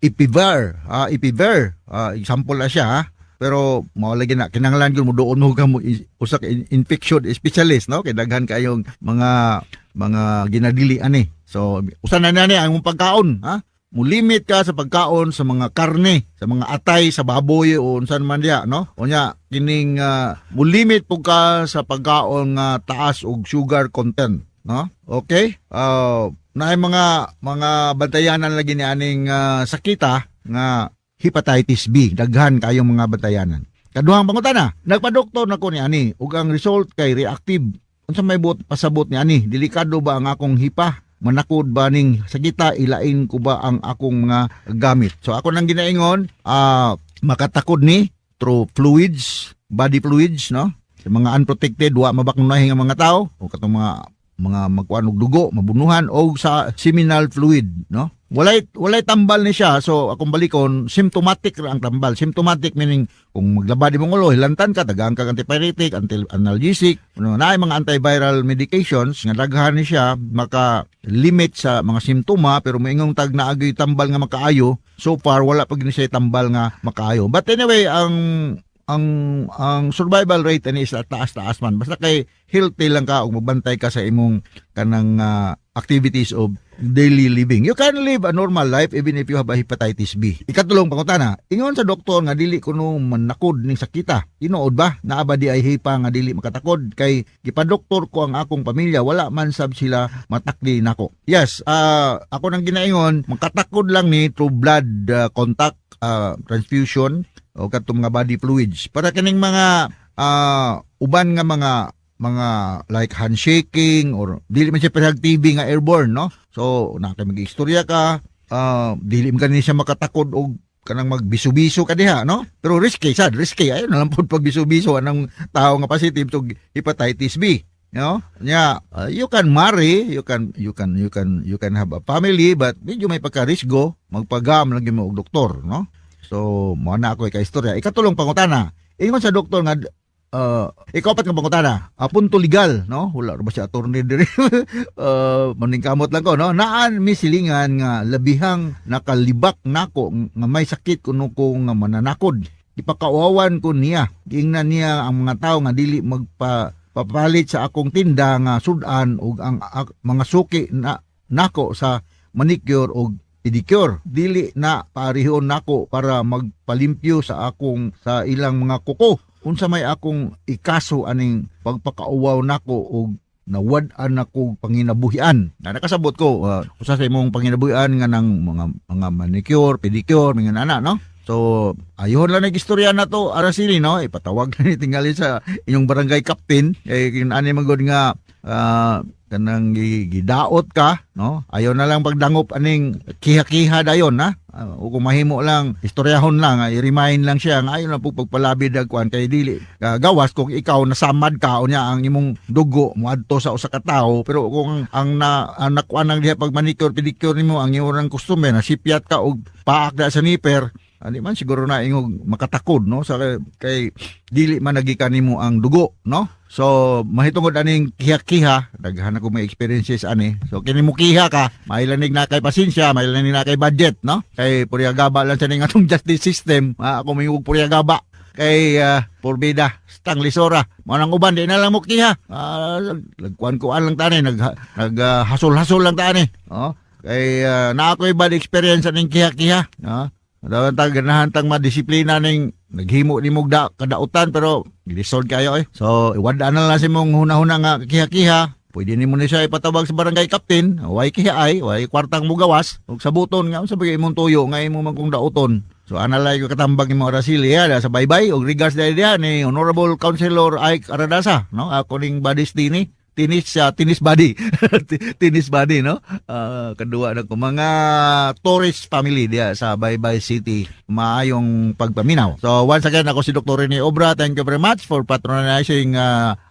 Epivir, Epivir, example na siya, ha? Pero mao lagi na kinahanglan gyud mo doon mo ka mo usa ka infection specialist, no? Kay daghan kayong mga ginadili ani. So usa na ni ang imong pagkaon, ha? Mulimit ka sa pagkaon sa mga karne, sa mga atay sa baboy o unsan man diya, no? Unya kining mulimit pud ka sa pagkaon nga taas og sugar content, no? Okay? Naay mga bantayanan lagi ni aning sakita nga hepatitis B. Daghan kayong mga bantayanan. Kaduhang pangutana, nagpa-doktor na ko ni ani ug ang result kay reactive. Unsa may buot pasabot ni ani? Delikado ba ang akong hipa? Manakod ba ning sakita? Ilain ko ba ang akong mga gamit? So ako nang ginaingon, makatakod ni through fluids, body fluids, no? Sa mga unprotected, wa mabaknunahi nga mga tao o katong mga magkuan og dugo, mabunuhan o sa seminal fluid, no? Walay tambal ni siya. So akong balikon, symptomatic ra ang tambal. Symptomatic meaning kung maglaba di mong ulo, hilantan ka, tagaan ka antipyretic, anti analgesic, ano, naay mga antiviral medications nga daghan ni siya maka limit sa mga simptoma, pero moingong tag naagoy tambal nga makaayo, so far wala pa gini siya tambal nga makaayo. But anyway, ang survival rate ani is taas-taas man basta kay healthy lang ka ug magbantay ka sa imong kanang activities of daily living. You can live a normal life even if you have a hepatitis B. Ikatulong pangutana, ingon sa doktor nga dili kuno manakod ning sakita. Tinuod ba? Naa ba di ay hipa nga dili makatakod? Kay gipadoktor ko ang akong pamilya, wala man sab sila matakdi nako. Yes, ako nang ginaingon, makatakod lang ni through blood contact, transfusion o katong mga body fluids. Para kining mga uban nga mga like handshaking or dili man siya parehag TB nga airborne, no? So na kay mag-istorya ka, dili man gani siya makatakod og kanang magbiso-biso ka diha, no? Pero risky sad, risky ayo na lang pud pag biso-biso anang tao nga positive to hepatitis B, no? Nya, you can marry, you can have a family, but medyo may pagka-risgo, magpagam lang gyud mo og doktor, no? So mo na ako ka istorya. Ikatulong pangutana, ingon sa doktor nga ikapat nga pangutana, punto legal, no? Wala ra ba si attorney diri? Maningkamot lang ko, no? Naan mi silingan nga labihang nakalibak nako nga may sakit kuno ko nga mananakod. Ipakauawan ko niya. Giingnan niya ang mga tao nga dili magpa papalit sa akong tinda nga sudan ug ang mga suki na nako sa manicure og pedicure. Dili na parihon nako para magpalimpyo sa akong sa ilang mga kuko. Unsa may akong ikaso aning pagpakauwaw nako og nawad-an ako panginabuhian? Na nakasabot ko, usa sa imong panginabuhian nga ng mga manicure, pedicure, mga nana, no? So ayun lang nag-istorya na to, Araceli, no? Ipatawag na ni tingali sa inyong barangay captain eh, kung ani man gud nga kanang gidaot ka, no? Ayaw na lang pagdangop aning kiha-kiha dayon, ha? O kung mahimo lang, istoryahon lang, i-remind lang siya nga ayaw lang po pagpalabi dagkuan kay dili gawas kung ikaw nasamad ka unya ang imong dugo moadto sa usa ka tawo. Pero kung ang nakuan lang diha pag manicure pedicure nimo ang imong customer na sipyat ka og paak da sa niper, ani man siguro na ingog makatakod, no? Sa kay dili man nagikan nimo ang dugo, no? So mahitungod aning kiha-kiha, daghan ako may experiences ani. So kini mo kiha ka, mailanig na kay pasensya, mailanig na kay budget, no? Kay purya gaba lang sa ning atong justice system. Ako may purya gaba kay porbida stang lisora mo nang uban di na lang mo kiha. Lagkuan-kuan lang tani, nag nag hasol-hasol lang tani, oh. Kay naa ko'y bad experience aning kiha-kiha, no? Dawan ta ganahan tang madisiplina ning naghimo ni mong da, kadautan pero gilisod kayo eh. So iwad-an na lang sa imong hunahuna nga kiha-kiha. Pwede nimo ni siya ipatawag sa barangay captain. Way kiha ay, way kwartang mugawas. Ug sabuton nga unsa ba imong tuyo nga imo man kung dauton. So analay ko katambag nimo Araceli ha, sa baybay ug regards dahil diha ni Honorable Councilor Ike Aradasa, no? Ako ning buddies dini tinis sa tinis body. Tinis body, no? Kaduwa na ko mga tourist family diha sa Baybay City. Maayong pagpaminaw. So once again, ako si Dr. Rene Obra. Thank you very much for patronizing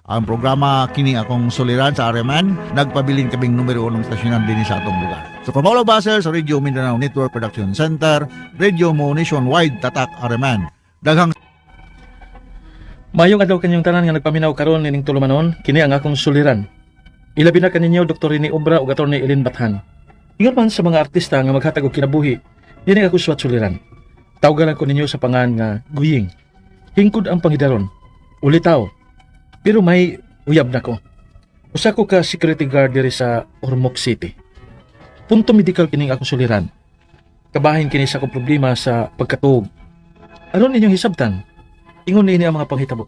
ang programa kini akong suliran sa RMN. Nagpabilin kaming numero unong stasyonan din sa atong lugar. So from all of us here sa Radio Mindanao Network Production Center, Radio Mo Nationwide, Tatak RMN. Daghang
Mayong adlaw kanyong tanan nga nagpaminaw karon nining tulumanon, kini ang akong suliran. Ilabi na kaninyo Dr. Rene Obra ug Atty. Eileen Bathan. Ingon man sa mga artista nga maghatag og kinabuhi, dinhi ako suwat suliran. Tawgalan ko ninyo sa pangan nga Guying. Hingkod ang pangidaron. Ulitaw. Pero may uyab na ko. Usa ko ka security guard diri sa Ormoc City. Punto medical kining akong suliran. Kabahin kini sa akong problema sa pagkatuog. Aron ninyong hisabtan, ingon niini ang mga panghitabo.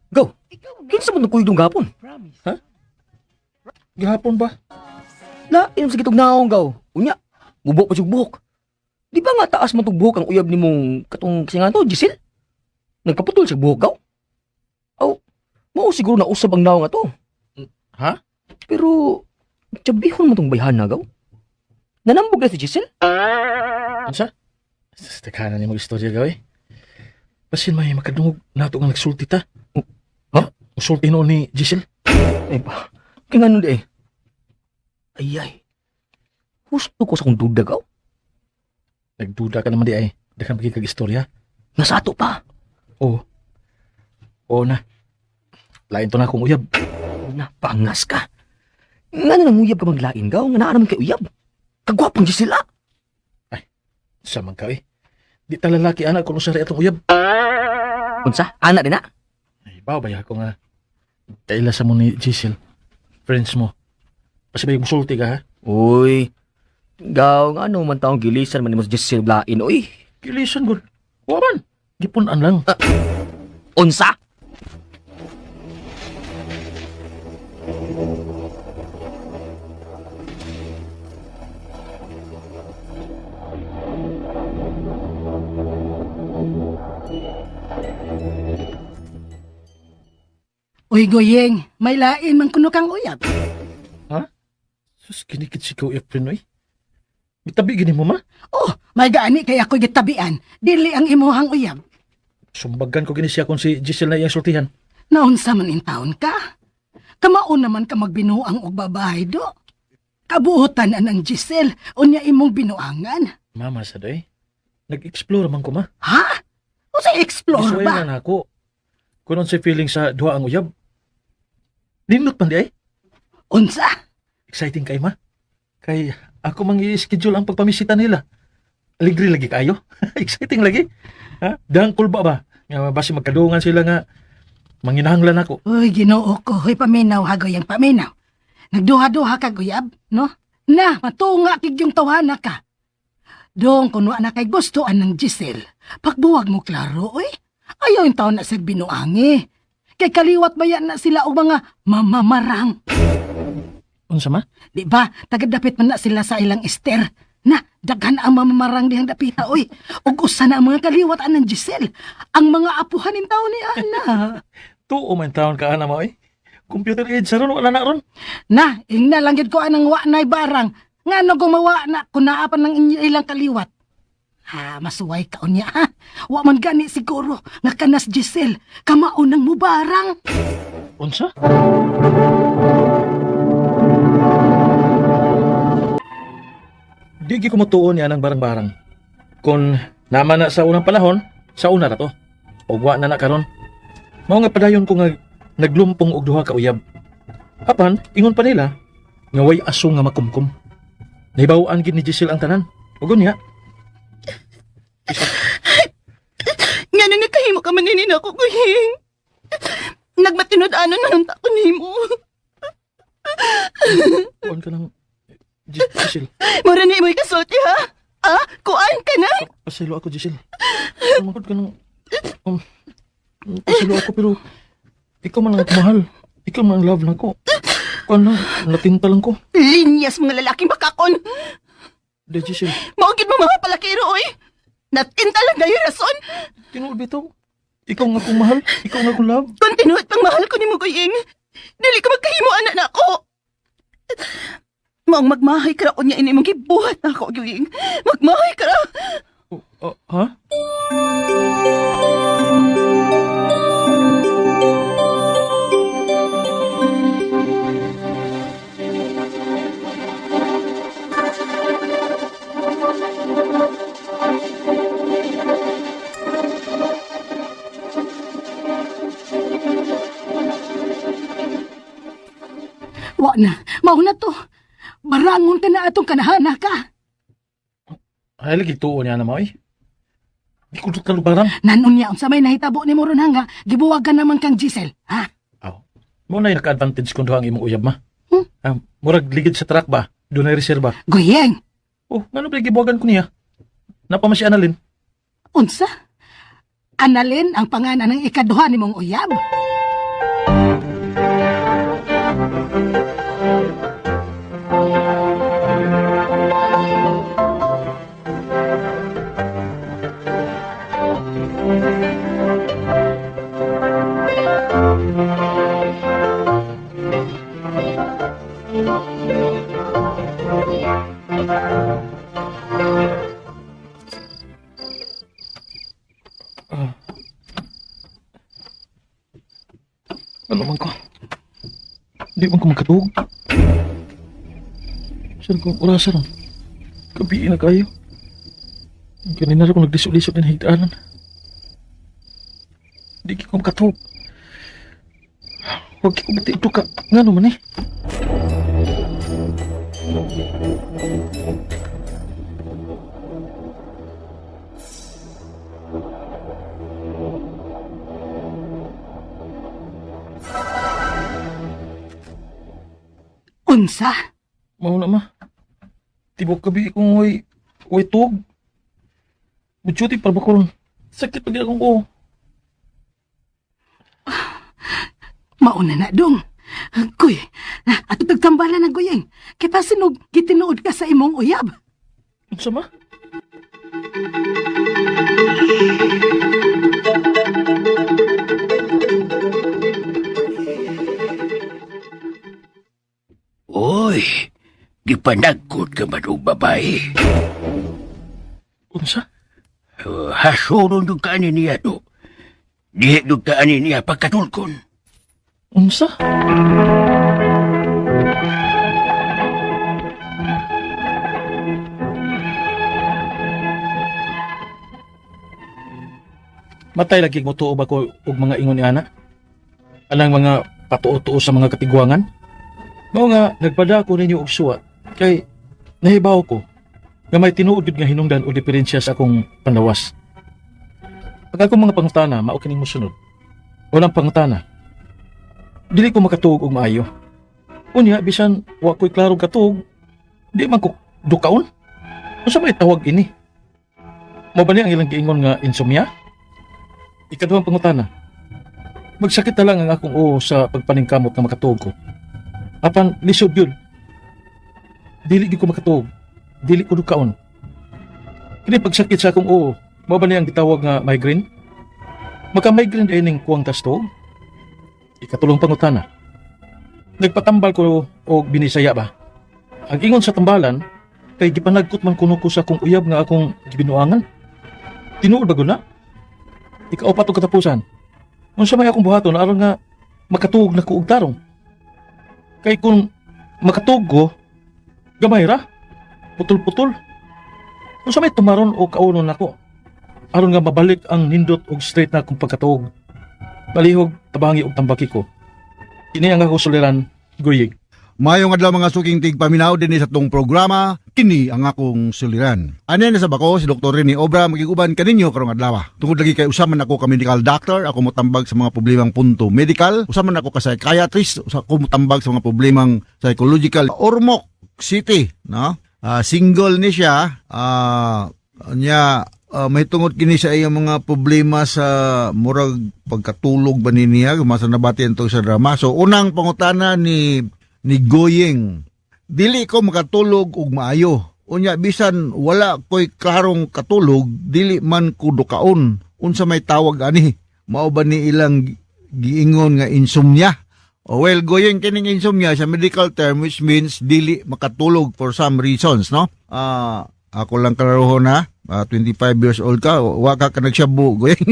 Go. Kinsa man nagkuyog gapon?
Gihapon ba?
La, inom sa gitog naong gaw. Unya, mubo pa siyang buhok. Di ba nga taas man tong buhok ang uyab nimong katong kasi nga to, Giselle? Nagkaputol sa buhok gaw? Aw, mao siguro na usab ang naong ato.
Ha?
Pero, tsabihon mo tong bayhana gaw. Nanambog na si Giselle?
Unsa? Teka na ni mag-istorya gaw eh. Basin may makadungog nato nga nagsulti ta.
Ha?
Usulti noon ni Giselle.
Ay ba, kaya nga nun di eh. Ay ay, husto ko sa kong duda gaw.
Nagduda ka naman di ay. Dakan pagi kag istorya.
Nasa ato pa.
Oo. Oo na. Lain to na akong uyab.
Napangas ka. Nga na nang uyab ka maglain gaw, nga naa naman kay uyab. Kagwapang Giselle ah.
Sa man ka eh. Di ta lalaki anak kung usa atong uyab.
Unsa? Ana din na?
Ay, bawa ba ako nga. Kaila sa mo ni Giselle. Friends mo. Basta ba yung musulti ka ha?
Uy, gaw nga ano man taong gilisan man nimo sa Giselle Blain, uy.
Kilisan gud. Wa man. Gipunan lang.
Unsa?
Uy, Goyeng, may lain man kuno kang uyab.
Sus, kinikit si Kuya Efren, oy. Mitabi gini mo, ma?
Oh, may gaani kay ako'y gitabian. Dili ang imuhang uyab.
Sumbagan ko gini siya kung si Giselle na iyang sultihan.
Naunsa man in taon ka? Kamao naman ka magbinuang og babae do. Kabuotan anang Giselle, unya imong binuangan.
Mama sa doy. Nag-explore man ko, ma.
Ha? O sa explore
Gisuway
ba?
na na ako. Kung si feeling sa duha ang uyab. Nindot man di ay.
Unsa?
Exciting kay ma. Kay ako mang i-schedule ang pagpamisita nila. Aligri lagi kayo. Exciting lagi. Ha? Dahang kulba ba? Nga basi magkadungan sila nga manginahanglan ako.
Uy, Ginoo ko, hoy paminaw hagoy ang paminaw. Nagduha-duha ka guyab, no? Na, matunga kig yung tawhana ka. Dong kun wa na kay gusto anang Giselle. Pagbuwag mo klaro, oy. Ayaw yung taon na sa binuangi. Kay kaliwat ba yan na sila og mga mamamarang?
Unsa ma?
Di ba? Tagadapit man na sila sa ilang ester. Na, daghan ang mamamarang dihang dapita, oy. Ug usa na ang mga kaliwat anang Giselle. Ang mga apuhan nin taon ni Ana.
Tuo man taon ka ana mo eh. Computer age sa ron wala na ron.
Na, ingna lang gyud ko anang wa na'y barang. Ngano gumawa na kun naa pa ng ilang kaliwat. Ha, masuway ka unya ha. Wa man gani siguro nga kanas Giselle kamao nang mubarang.
Unsa? Di gyud ko motuon niya ng barang-barang. Kung naman na sa unang panahon, sa una ra to. Ug wa na na karon. Mao nga padayon ko nga naglumpong og duha ka uyab. Apan, ingon pa nila nga way aso nga makumkum. Nahibaw-an gid ni Giselle ang tanan. Ug unya,
Nga na nakahimo ka man nini ako, Guying. Nagmatinud-anon man unta ko nimo.
Kuan ka lang, Giselle.
Mura ni imo'y kasulti ha? Ah, kuan ka na?
Pasaylo ako, Giselle. Mangkod ka ng... Pasaylo ako pero... Ikaw man ang mahal. Ikaw man ang love na ko. Kuan lang, natinta lang ko.
Linyas mga lalaking bakakon.
Di, Giselle.
Mao gid mo mga palakiro oy. Natinta lang gayo rason.
Tinuod bitaw. Ikaw nga akong mahal. Ikaw nga akong love.
Kung tinuod pang mahal ko nimo Guying, dili ka magkahimo ana na ako. Maong magmahay ka ra unya ini mong gibuhat na ako, Guying. Magmahay ka ra.
Oh, oh, ha?
Wa na, mao na to. Barangon ka na atong kanahana ka.
Ay, lagi tuo niya na mo, eh. Di ko kalubaran.
Nanon niya unsa may nahitabo nimo ron nga gibuwagan naman kang Giselle, ha?
Aw. Mo na yung naka-advantage kung duha ang imong uyab, ma.
Hmm?
Ah, murag ligid sa truck ba? Doon ay reserba.
Guyeng,
Oh, ngano ba gibuwagan ko niya? Napama si Annalyn.
unsa? Analin ang pangalan ng ikaduha nimong uyab.
Ano man ko? Di man ko makatuog. Sir, kung orasa ron. Gabi na kayo. Kanina rin ko naglisod-lisod din higdaanan. Di ko makatuog. Huwag ko bati ito ka. Nga naman eh.
Unsa?
Mao na ma. Tibok gabi kong way tuog. Muchuti para ba ko ron. Sakit pag akong ko.
Mauna na dong. Kuy, ato tagtambala na guyeng. Kay pasinog gitinuod ka sa imong uyab.
Unsa ma?
Oy, gipanagkot ka man og babae.
Unsa?
Hasuron yung kaani niya do. Dihi yung kaani niya pagkatulkon.
Unsa? Matay lagi mo tuo ba ko og mga ingon ni ana? Anang mga patuo-tuo sa mga katigwangan? Mao nga nagpada ko ninyo og suwat kay nahibaw ko nga may tinuod gyud nga hinungdan o diferensya sa akong panlawas. Pag akong mga pangutana mao kining mosunod. Walang pangutana. Dili ko makatuog og maayo. Unya bisan wa ko'y klarong katuog, di man ko dukaon. Unsa may tawag ini? Mo ba ni ang ilang giingon nga insomnia? Ikaduhang pangutana. Magsakit na lang ang akong uo sa pagpaningkamot nga makatuog ko. Apan lisod yun. Dili gyud ko makatuog. Dili ko dukaon. Kini pagsakit sa akong uo, mao ba ni ang gitawag nga migraine? Maka-migraine din ning kuwang tas tuog? Ikatulong pangutana. Nagpatambal ko og binisaya ba? Ang ingon sa tambalan, kay gipanagkot man kuno ko sa akong uyab nga akong gibinuangan. Tinuod ba gud na? Ikaupat og katapusan. Unsa may akong buhaton aron nga makatuog na ko og tarong? Kay kung makatuog ko, gamay ra, putol-putol. Unsa may tumaron o kaunon nako? Aron nga mabalik ang nindot og straight na akong pagkatuog. Palihog, tabangi og tambaki ko. Kini ang ako suliran, guyig.
Maayong adlaw, mga suking tigpaminaw, dinhi sa atong programa, Kini ang Akong Suliran. Ani na sa bako si Dr. Rene Obra, magiguban kaninyo karong adlaw. Tungod lagi kay usa man ako ka medical doctor, ako motambag sa mga problemang punto medical, usa man ako ka psychiatrist, usa ako motambag sa mga problemang psychological. Ormoc City, no? Single ni siya, nya may tungod kini sa iyang mga problema sa murag pagkatulog ba ni niya, masa nabati to sa drama. So unang pangutana ni Goyeng: "Dili ko makatulog og maayo. Unya bisan wala ko'y klarong katulog, dili man ko dukaon. Unsa may tawag ani? Mao ba ni ilang giingon nga insomnia?" Oh, well, Goyeng, kining insomnia sa medical term which means dili makatulog for some reasons, no? Ako lang klarohon na, 25 years old ka, wa ka ka nagshabu, Goyeng.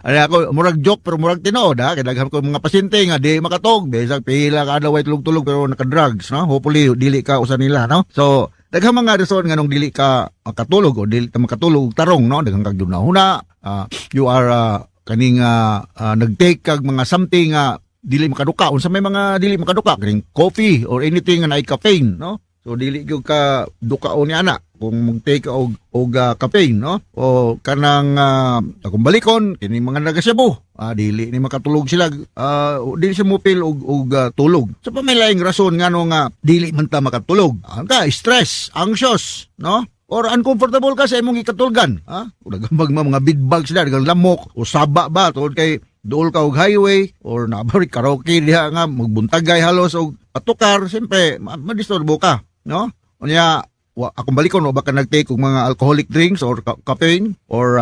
Ano ako, murag joke pero murag tinuod ha. Kay daghan ko mga pasyente nga di makatog, bisag pila ka adlaw way tulog-tulog pero naka-drugs, no? Hopefully dili ka usa nila, no? So, daghan mga rason nganong dili ka makatulog o dili ka makatulog tarong, no? Daghan kag huna, you are kaning nag-take kag mga something nga dili makaduka. Unsa may mga dili makaduka? Kaning coffee or anything nga naay caffeine, no? So dili gyud ka dukaon ni ana kung mag-take og caffeine, no? O kanang akong balikon kini mga nagasabu, dili ni makatulog sila, dili sila mo-feel og tulog. So pa may laing rason ngano nga dili man ta makatulog. Ka stress, anxious, no? Or uncomfortable ka sa imong gikatulgan, ha? Daghang mga bed bugs sila, daghang lamok o saba ba tungod kay duol ka og highway or nabari karaoke diha nga magbuntagay halos og patukar, siyempre madisturbo ka, no? Unya wa, akong balikon, wa ba ka nag-take og mga alcoholic drinks or caffeine or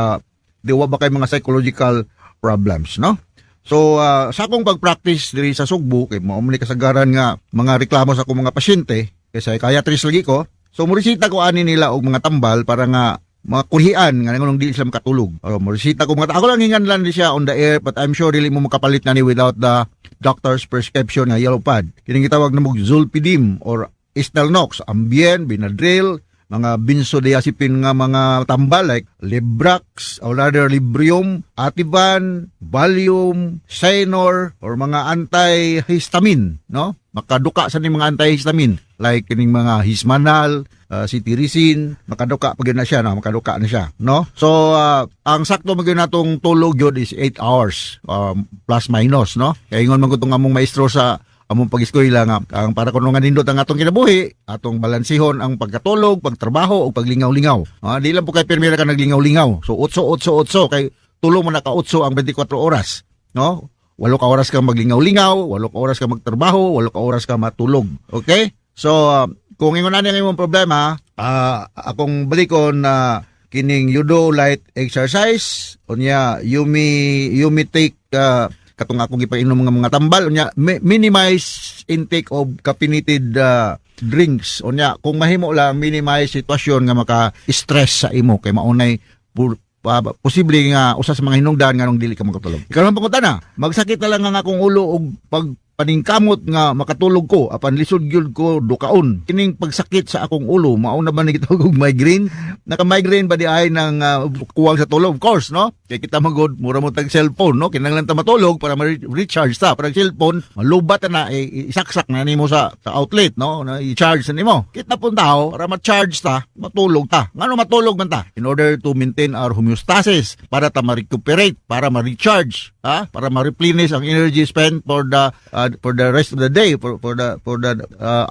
di wa ba kay mga psychological problems, no? So sa akong pag-practice diri sa Sugbo, kay mao man ni kasagaran nga mga reklamo sa akong mga pasyente kay psychiatrist lagi ko. So moresita ko ani nila og mga tambal para nga mga kurhian nga nganong dili sila makatulog. Oh, moresita ko mga ako lang hingan lang ni siya on the air, but I'm sure dili mo makapalit na ni without the doctor's prescription nga yellow pad. Kining gitawag na mo Zolpidem or Stilnox, Ambien, Benadryl, mga benzodiazepine nga mga tambal like Librax or rather Librium, Ativan, Valium, Xanor or mga antihistamine, no? Makaduka sa ni mga antihistamine like kining mga Hismanal, cetirizine, makaduka pa gyud na siya, no? Makaduka na siya, no? So ang sakto man gyud natong tulog gyud is 8 hours plus minus, no? Kay ingon man gud tong among maestro sa among pag-eskwela nga ang para kuno nga nindot ang atong kinabuhi, atong balansihon ang pagkatulog, pagtrabaho ug paglingaw-lingaw. Di lang po kay pirmi ra ka naglingaw-lingaw. So 8 8 8 kay tulo man naka 8 ang 24 oras, no? 8 ka oras ka maglingaw-lingaw, 8 ka oras ka magtrabaho, 8 ka oras ka matulog. Okay? So, kung ingon ani ang imong problema, akong balikon na kining you do light exercise, unya you may take katong akong gipainom mga tambal, unya minimize intake of caffeinated drinks, unya kung mahimo lang, minimize sitwasyon nga maka-stress sa imo kay maunay posible nga usa sa mga hinungdan nga nung dili ka makatulog. Ikaw pangutana: "Magsakit na lang ang akong ulo og pag paningkamot nga makatulog ko apan lisod gyud ko dukaon. Kining pagsakit sa akong ulo, mao na ba ni gitawag og migraine? Naka-migraine ba di ay ng kuwang sa tulog?" Of course, no? Kay kita magod mura mo tag cellphone, no? Kinahanglan ta matulog para ma-recharge ta. Para ang cellphone malubat na, eh, isaksak na nimo sa outlet, no? Na i-charge na nimo. Kita pong tao, para ma-charge ta, matulog ta. Ngano matulog man ta? In order to maintain our homeostasis, para ta ma-recuperate, para ma-recharge, ha? Para ma-replenish ang energy spent for the rest of the day, for the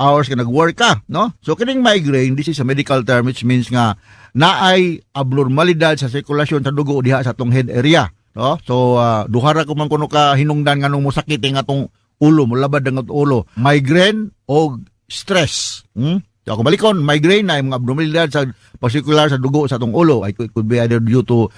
hours ka nag-work ka, no? So kining migraine, this is a medical term which means nga naay abnormalidad sa sirkulasyon sa dugo diha sa atong head area, no? So duha ra ko man kuno ka hinungdan nganong mosakit ang atong ulo, molabad ang atong ulo: migraine o stress. So kung balikon, migraine na yung mga abnormalidad sa pag-circular sa dugo sa atong ulo. It could be either due to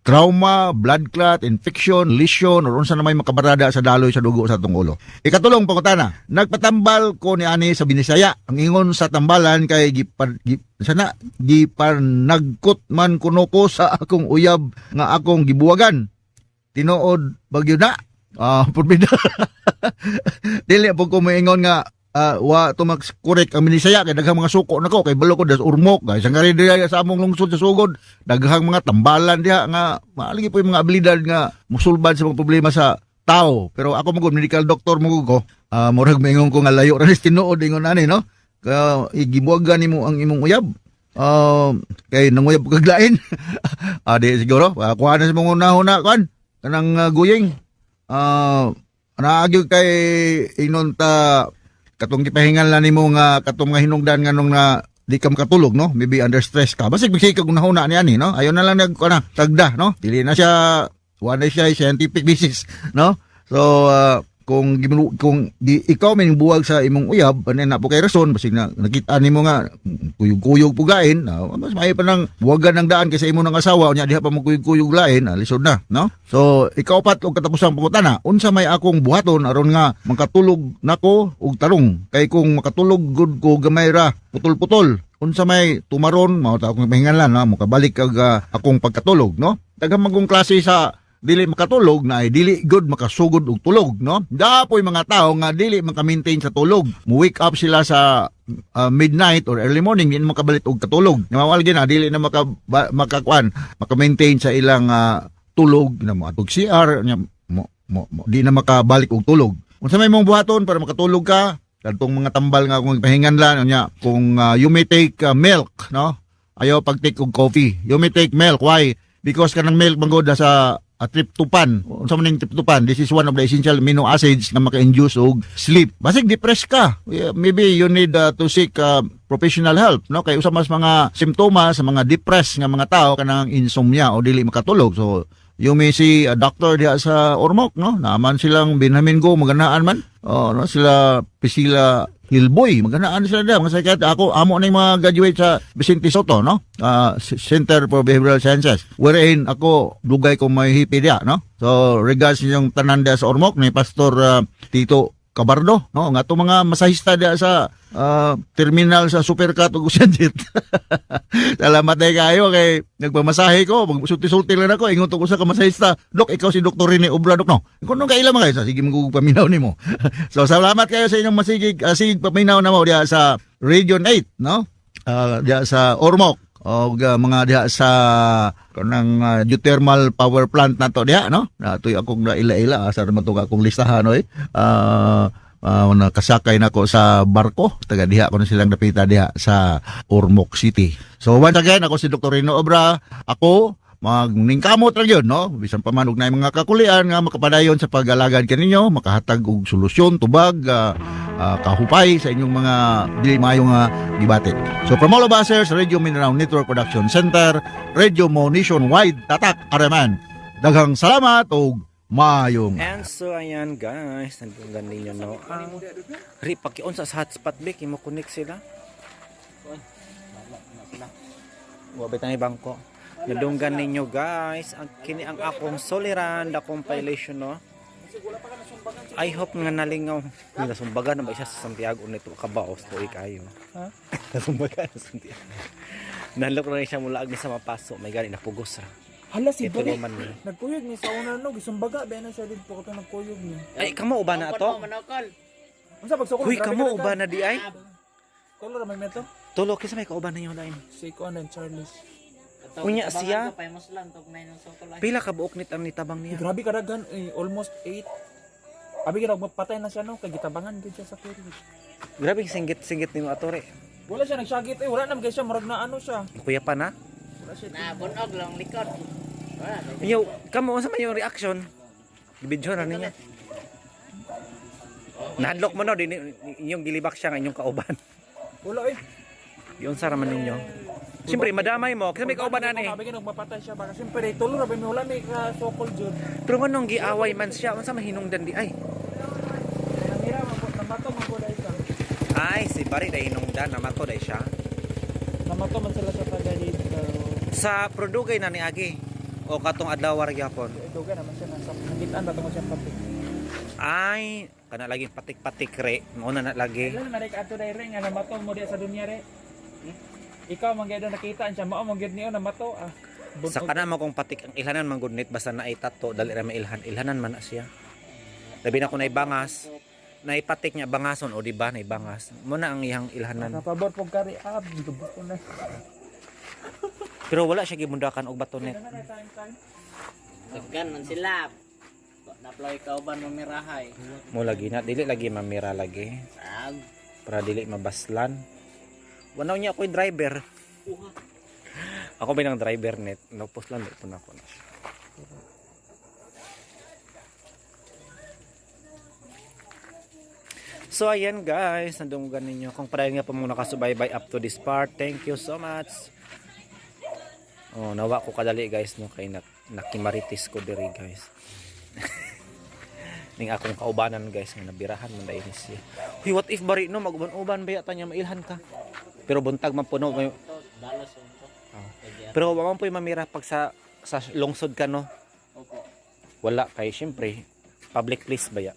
trauma, blood clot, infection, lesion, or unsa na may makabarada sa daloy sa dugo sa atong ulo. Ikatulong pangutana: "Nagpatambal ko ni ani sa Binisaya. Ang ingon sa tambalan kay gipar, sana gipanagkot man kuno ko sa akong uyab nga akong gibuwagan. Tinuod bagyo na?" Purbida. Dili po ko moingon nga wa to max correct ang Binisaya kay daghang mga suko nako, kay balo ko das Ormoc guys, ang gari diha sa among lungsod sa Sugod, daghang mga tambalan diha nga maaligi po yung mga abilidad nga musulbad sa mga problema sa tao. Pero ako mo medical doctor mo ko, murag maingon ko nga layo ra ni tinuod ingon ani, no? Kaya igibuwagan nimo ang imong uyab. Kay nanguyab kag lain. Di siguro, kuha na sa mong una-una kuan kanang guying. Naagi kay ingnon ta katong gipahingan lang nimo nga katong mga hinungdan nga nung na di ka makatulog, no, maybe under stress ka, basig bisig kag unahuna ni ani, no, ayon na lang nag kana tagda, no, dili na siya, wala na siya scientific basis, no. So kung di ikaw may buwag sa imong uyab ano na po kay rason, basig na nakita nimo nga kuyog-kuyog pugain, mas maayo pa nang buwagan ng daan kaysa imo ng asawa unya diha pa mo kuyog-kuyog lain, lisod na, no. So ikaupat og katapusang pangutana, unsa may akong buhaton aron nga makatulog nako og tarong, kay kung makatulog gud ko gamay ra putol-putol, unsa may tumaron mao ta akong pahingalan na makabalik kag akong pagkatulog, no. Daghang magong klase sa dili makatulog na ay dili good makasugod og tulog, no. Dapoy mga tao nga dili maka-maintain sa tulog, mo wake up sila sa midnight or early morning, di na makabalik og katulog. Namawal na dili na maka makakuan maka-maintain sa ilang tulog na mo atog CR nya mo, di na makabalik og tulog. Unsa may mong buhaton para makatulog ka? Kadtong mga tambal nga akong pahinganlan unya kung you may take milk, no, ayaw pag-take og coffee. You may take milk. Why? Because kanang milk manggod sa tryptophan. Unsa man ning tryptophan? This is one of the essential amino acids nga maka-induce og sleep. Basig depressed ka. Yeah, maybe you need to seek professional help, no? Kay usa mas mga simptomas sa mga depressed nga mga tao kanang insomnia o dili makatulog. So you may see a doctor diha sa Ormoc, no? Naaman silang Benjamin Go, maganaan man. Oh, no, sila Priscilla Hilboy, maganaan sila diha, mga psychiatrist. Ako, amo na yung mga graduate sa Vicente Soto, no? Center for Behavioral Sciences. Wherein ako, dugay ko may hipi diha, no? So, regards ninyong tanan diha sa Ormoc, ni Pastor Tito Cabardo, no? Nga to mga masahista diha sa terminal sa Supercat ug Usanjit. Salamat na kayo kay nagpamasahe ko, magsulti-sulti lang ako, ingon to ko sa kamasahista, "Dok, ikaw si Dr. Rene Obra, Dok, no?" Kung nung kaila man kayo, sa sige mo paminaw nimo. So salamat kayo sa inyong masigig sige paminaw na mo diha sa Region 8, no? Diha sa Ormoc o mga diha sa kanang geothermal power plant na to diha, no? Natoy akong naila-ila asa naman to akong listahan oy. Nakasakay na ko sa barko, taga diha ko na silang dapita diha sa Ormoc City. So once again, ako si Dr. Rino Obra. Ako magningkamot ra gyud, no, bisan pa man og naay mga kakulian nga makapadayon sa pag-alagad kaninyo, makahatag og solusyon, tubag, kahupay sa inyong mga dili maayong gibati. So from all of us here sa Radio Mindanao Network Production Center, Radio Mo Nationwide, Tatak Areman, daghang salamat ug maayong
And so ayan guys, nandunggan ninyo, no. Ang ri pakion sa hotspot be kay mo connect sila. Wa ba tayong bangko. Nadunggan ninyo guys, ang kini ang akong suliran, the compilation, no. I hope nga nalingaw. Nasumbagan na ba siya sa Santiago nito kabaos tuig kayo.
Ha?
Nasumbagan sa Santiago. Nanlok na rin siya mula agni sa mapaso, may gani napugos ra.
Hala si
Ito
Bali.
man ni.
Nagkuyog ni sa una no, gisumbaga ba na siya didto kato nagkuyog ni.
Ay, kamo uba na ato?
Unsa pagsukol?
Huy, kamo uba na di ay?
Tulo ra may meto.
Tulo kinsa may kauban ninyo lain?
Si Conan Charles.
Unya siya. Pila ka buok nit ang nitabang niya?
Grabe kadaghan eh, almost 8. Abi gid magpatay na siya no kay gitabangan gid siya sa ferry.
Grabe singgit-singgit nimo atore.
Wala siya nagsagit eh, wala na man siya murag na ano siya.
Kuya pa na.
Wala siya.
Na bunog lang likod. Wala.
Yo, kamo unsa man yung reaction? Gibidyo na niya. Nahadlok mo no, din inyong gilibak siya nga inyong kauban.
Wala eh.
Yun sa raman ninyo. Siyempre, madamay mo. Kasi may kauban ani.
Sabi gid magpatay siya baka siyempre tulo ra ba mi wala may ka sokol jud.
Pero nganong giaway man siya, unsa mahinungdan di ay?
Namira man po namato man po dai ka.
Ay, si Bari dai hinungdan, namato dai siya.
Namato man sila sa taga dito.
Sa Produgay na ni Agi o katong adlaw ra gyapon.
Dugay naman siya nasa nakitaan ba tungod siyang patik.
Ay, kana lagi patik-patik re. Mao na na lagi.
Ilan man ka ato dai re nga namato mo diya sa dunya re. Ikaw man gyud nakita siya mao man gyud niyo namato ah.
Sa kana mo kung patik ang ilhanan man gud nit basta naay tato dali ra mailhan. Ilhanan man na siya. Labi na kung naay bangas, naay patik niya bangason o di ba naay bangas. Mo na ang iyang ilhanan.
Napabor pog kari ab gibok ko na.
Pero wala siya gimundakan og batonet.
Daghan man sila. Naplay kauban mamirahay.
Mo lagi na dili lagi mamira lagi.
Ag.
Para dili mabaslan. Wanaw niya ako'y driver. Ako ba ng driver net? Nagpuslan po na ako na siya. So ayan guys, nadunggan ninyo. Kung padayon nga po muna nakasubaybay up to this part, thank you so much. Oh, nawa ko kadali guys no kay nakimaritis ko diri guys. Ning akong kaubanan guys nga nabirahan man dahil siya. Huy, what if bari no maguban-uban ba yata niya mailhan ka? Pero buntag man puno may
Dalos unto.
Oh. Pero wa man po'y mamira pag sa lungsod ka no.
Opo.
Wala kay syempre public place ba ya?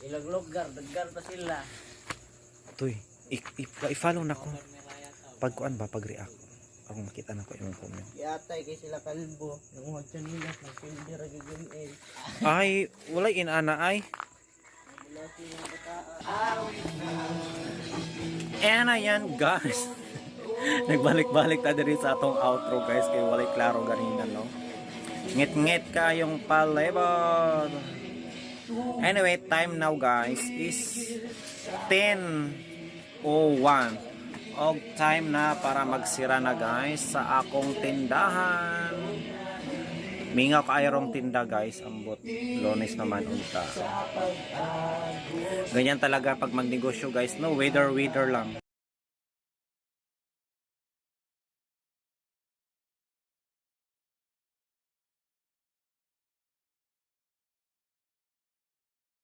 Ilag lugar, daggar pa sila.
Tuy, i-follow na ko. Pag kuan ba pag react. Ako makita na ko imong comment.
Giatay kay sila kalbo. Nanguhag siya nila, nagpildi ra gyud yun eh.
Ay, walay inana ay. And ayan guys. Nagbalik-balik ta diri sa atong outro guys kay walay klaro ganina no. Ngit-ngit kayong palibot. Anyway, time now guys is 10:01. Og time na para magsira na guys sa akong tindahan. Mingaw kaayong tinda guys, ambot Lunes naman unta. Ganyan talaga pag magnegosyo guys, no weather weather lang.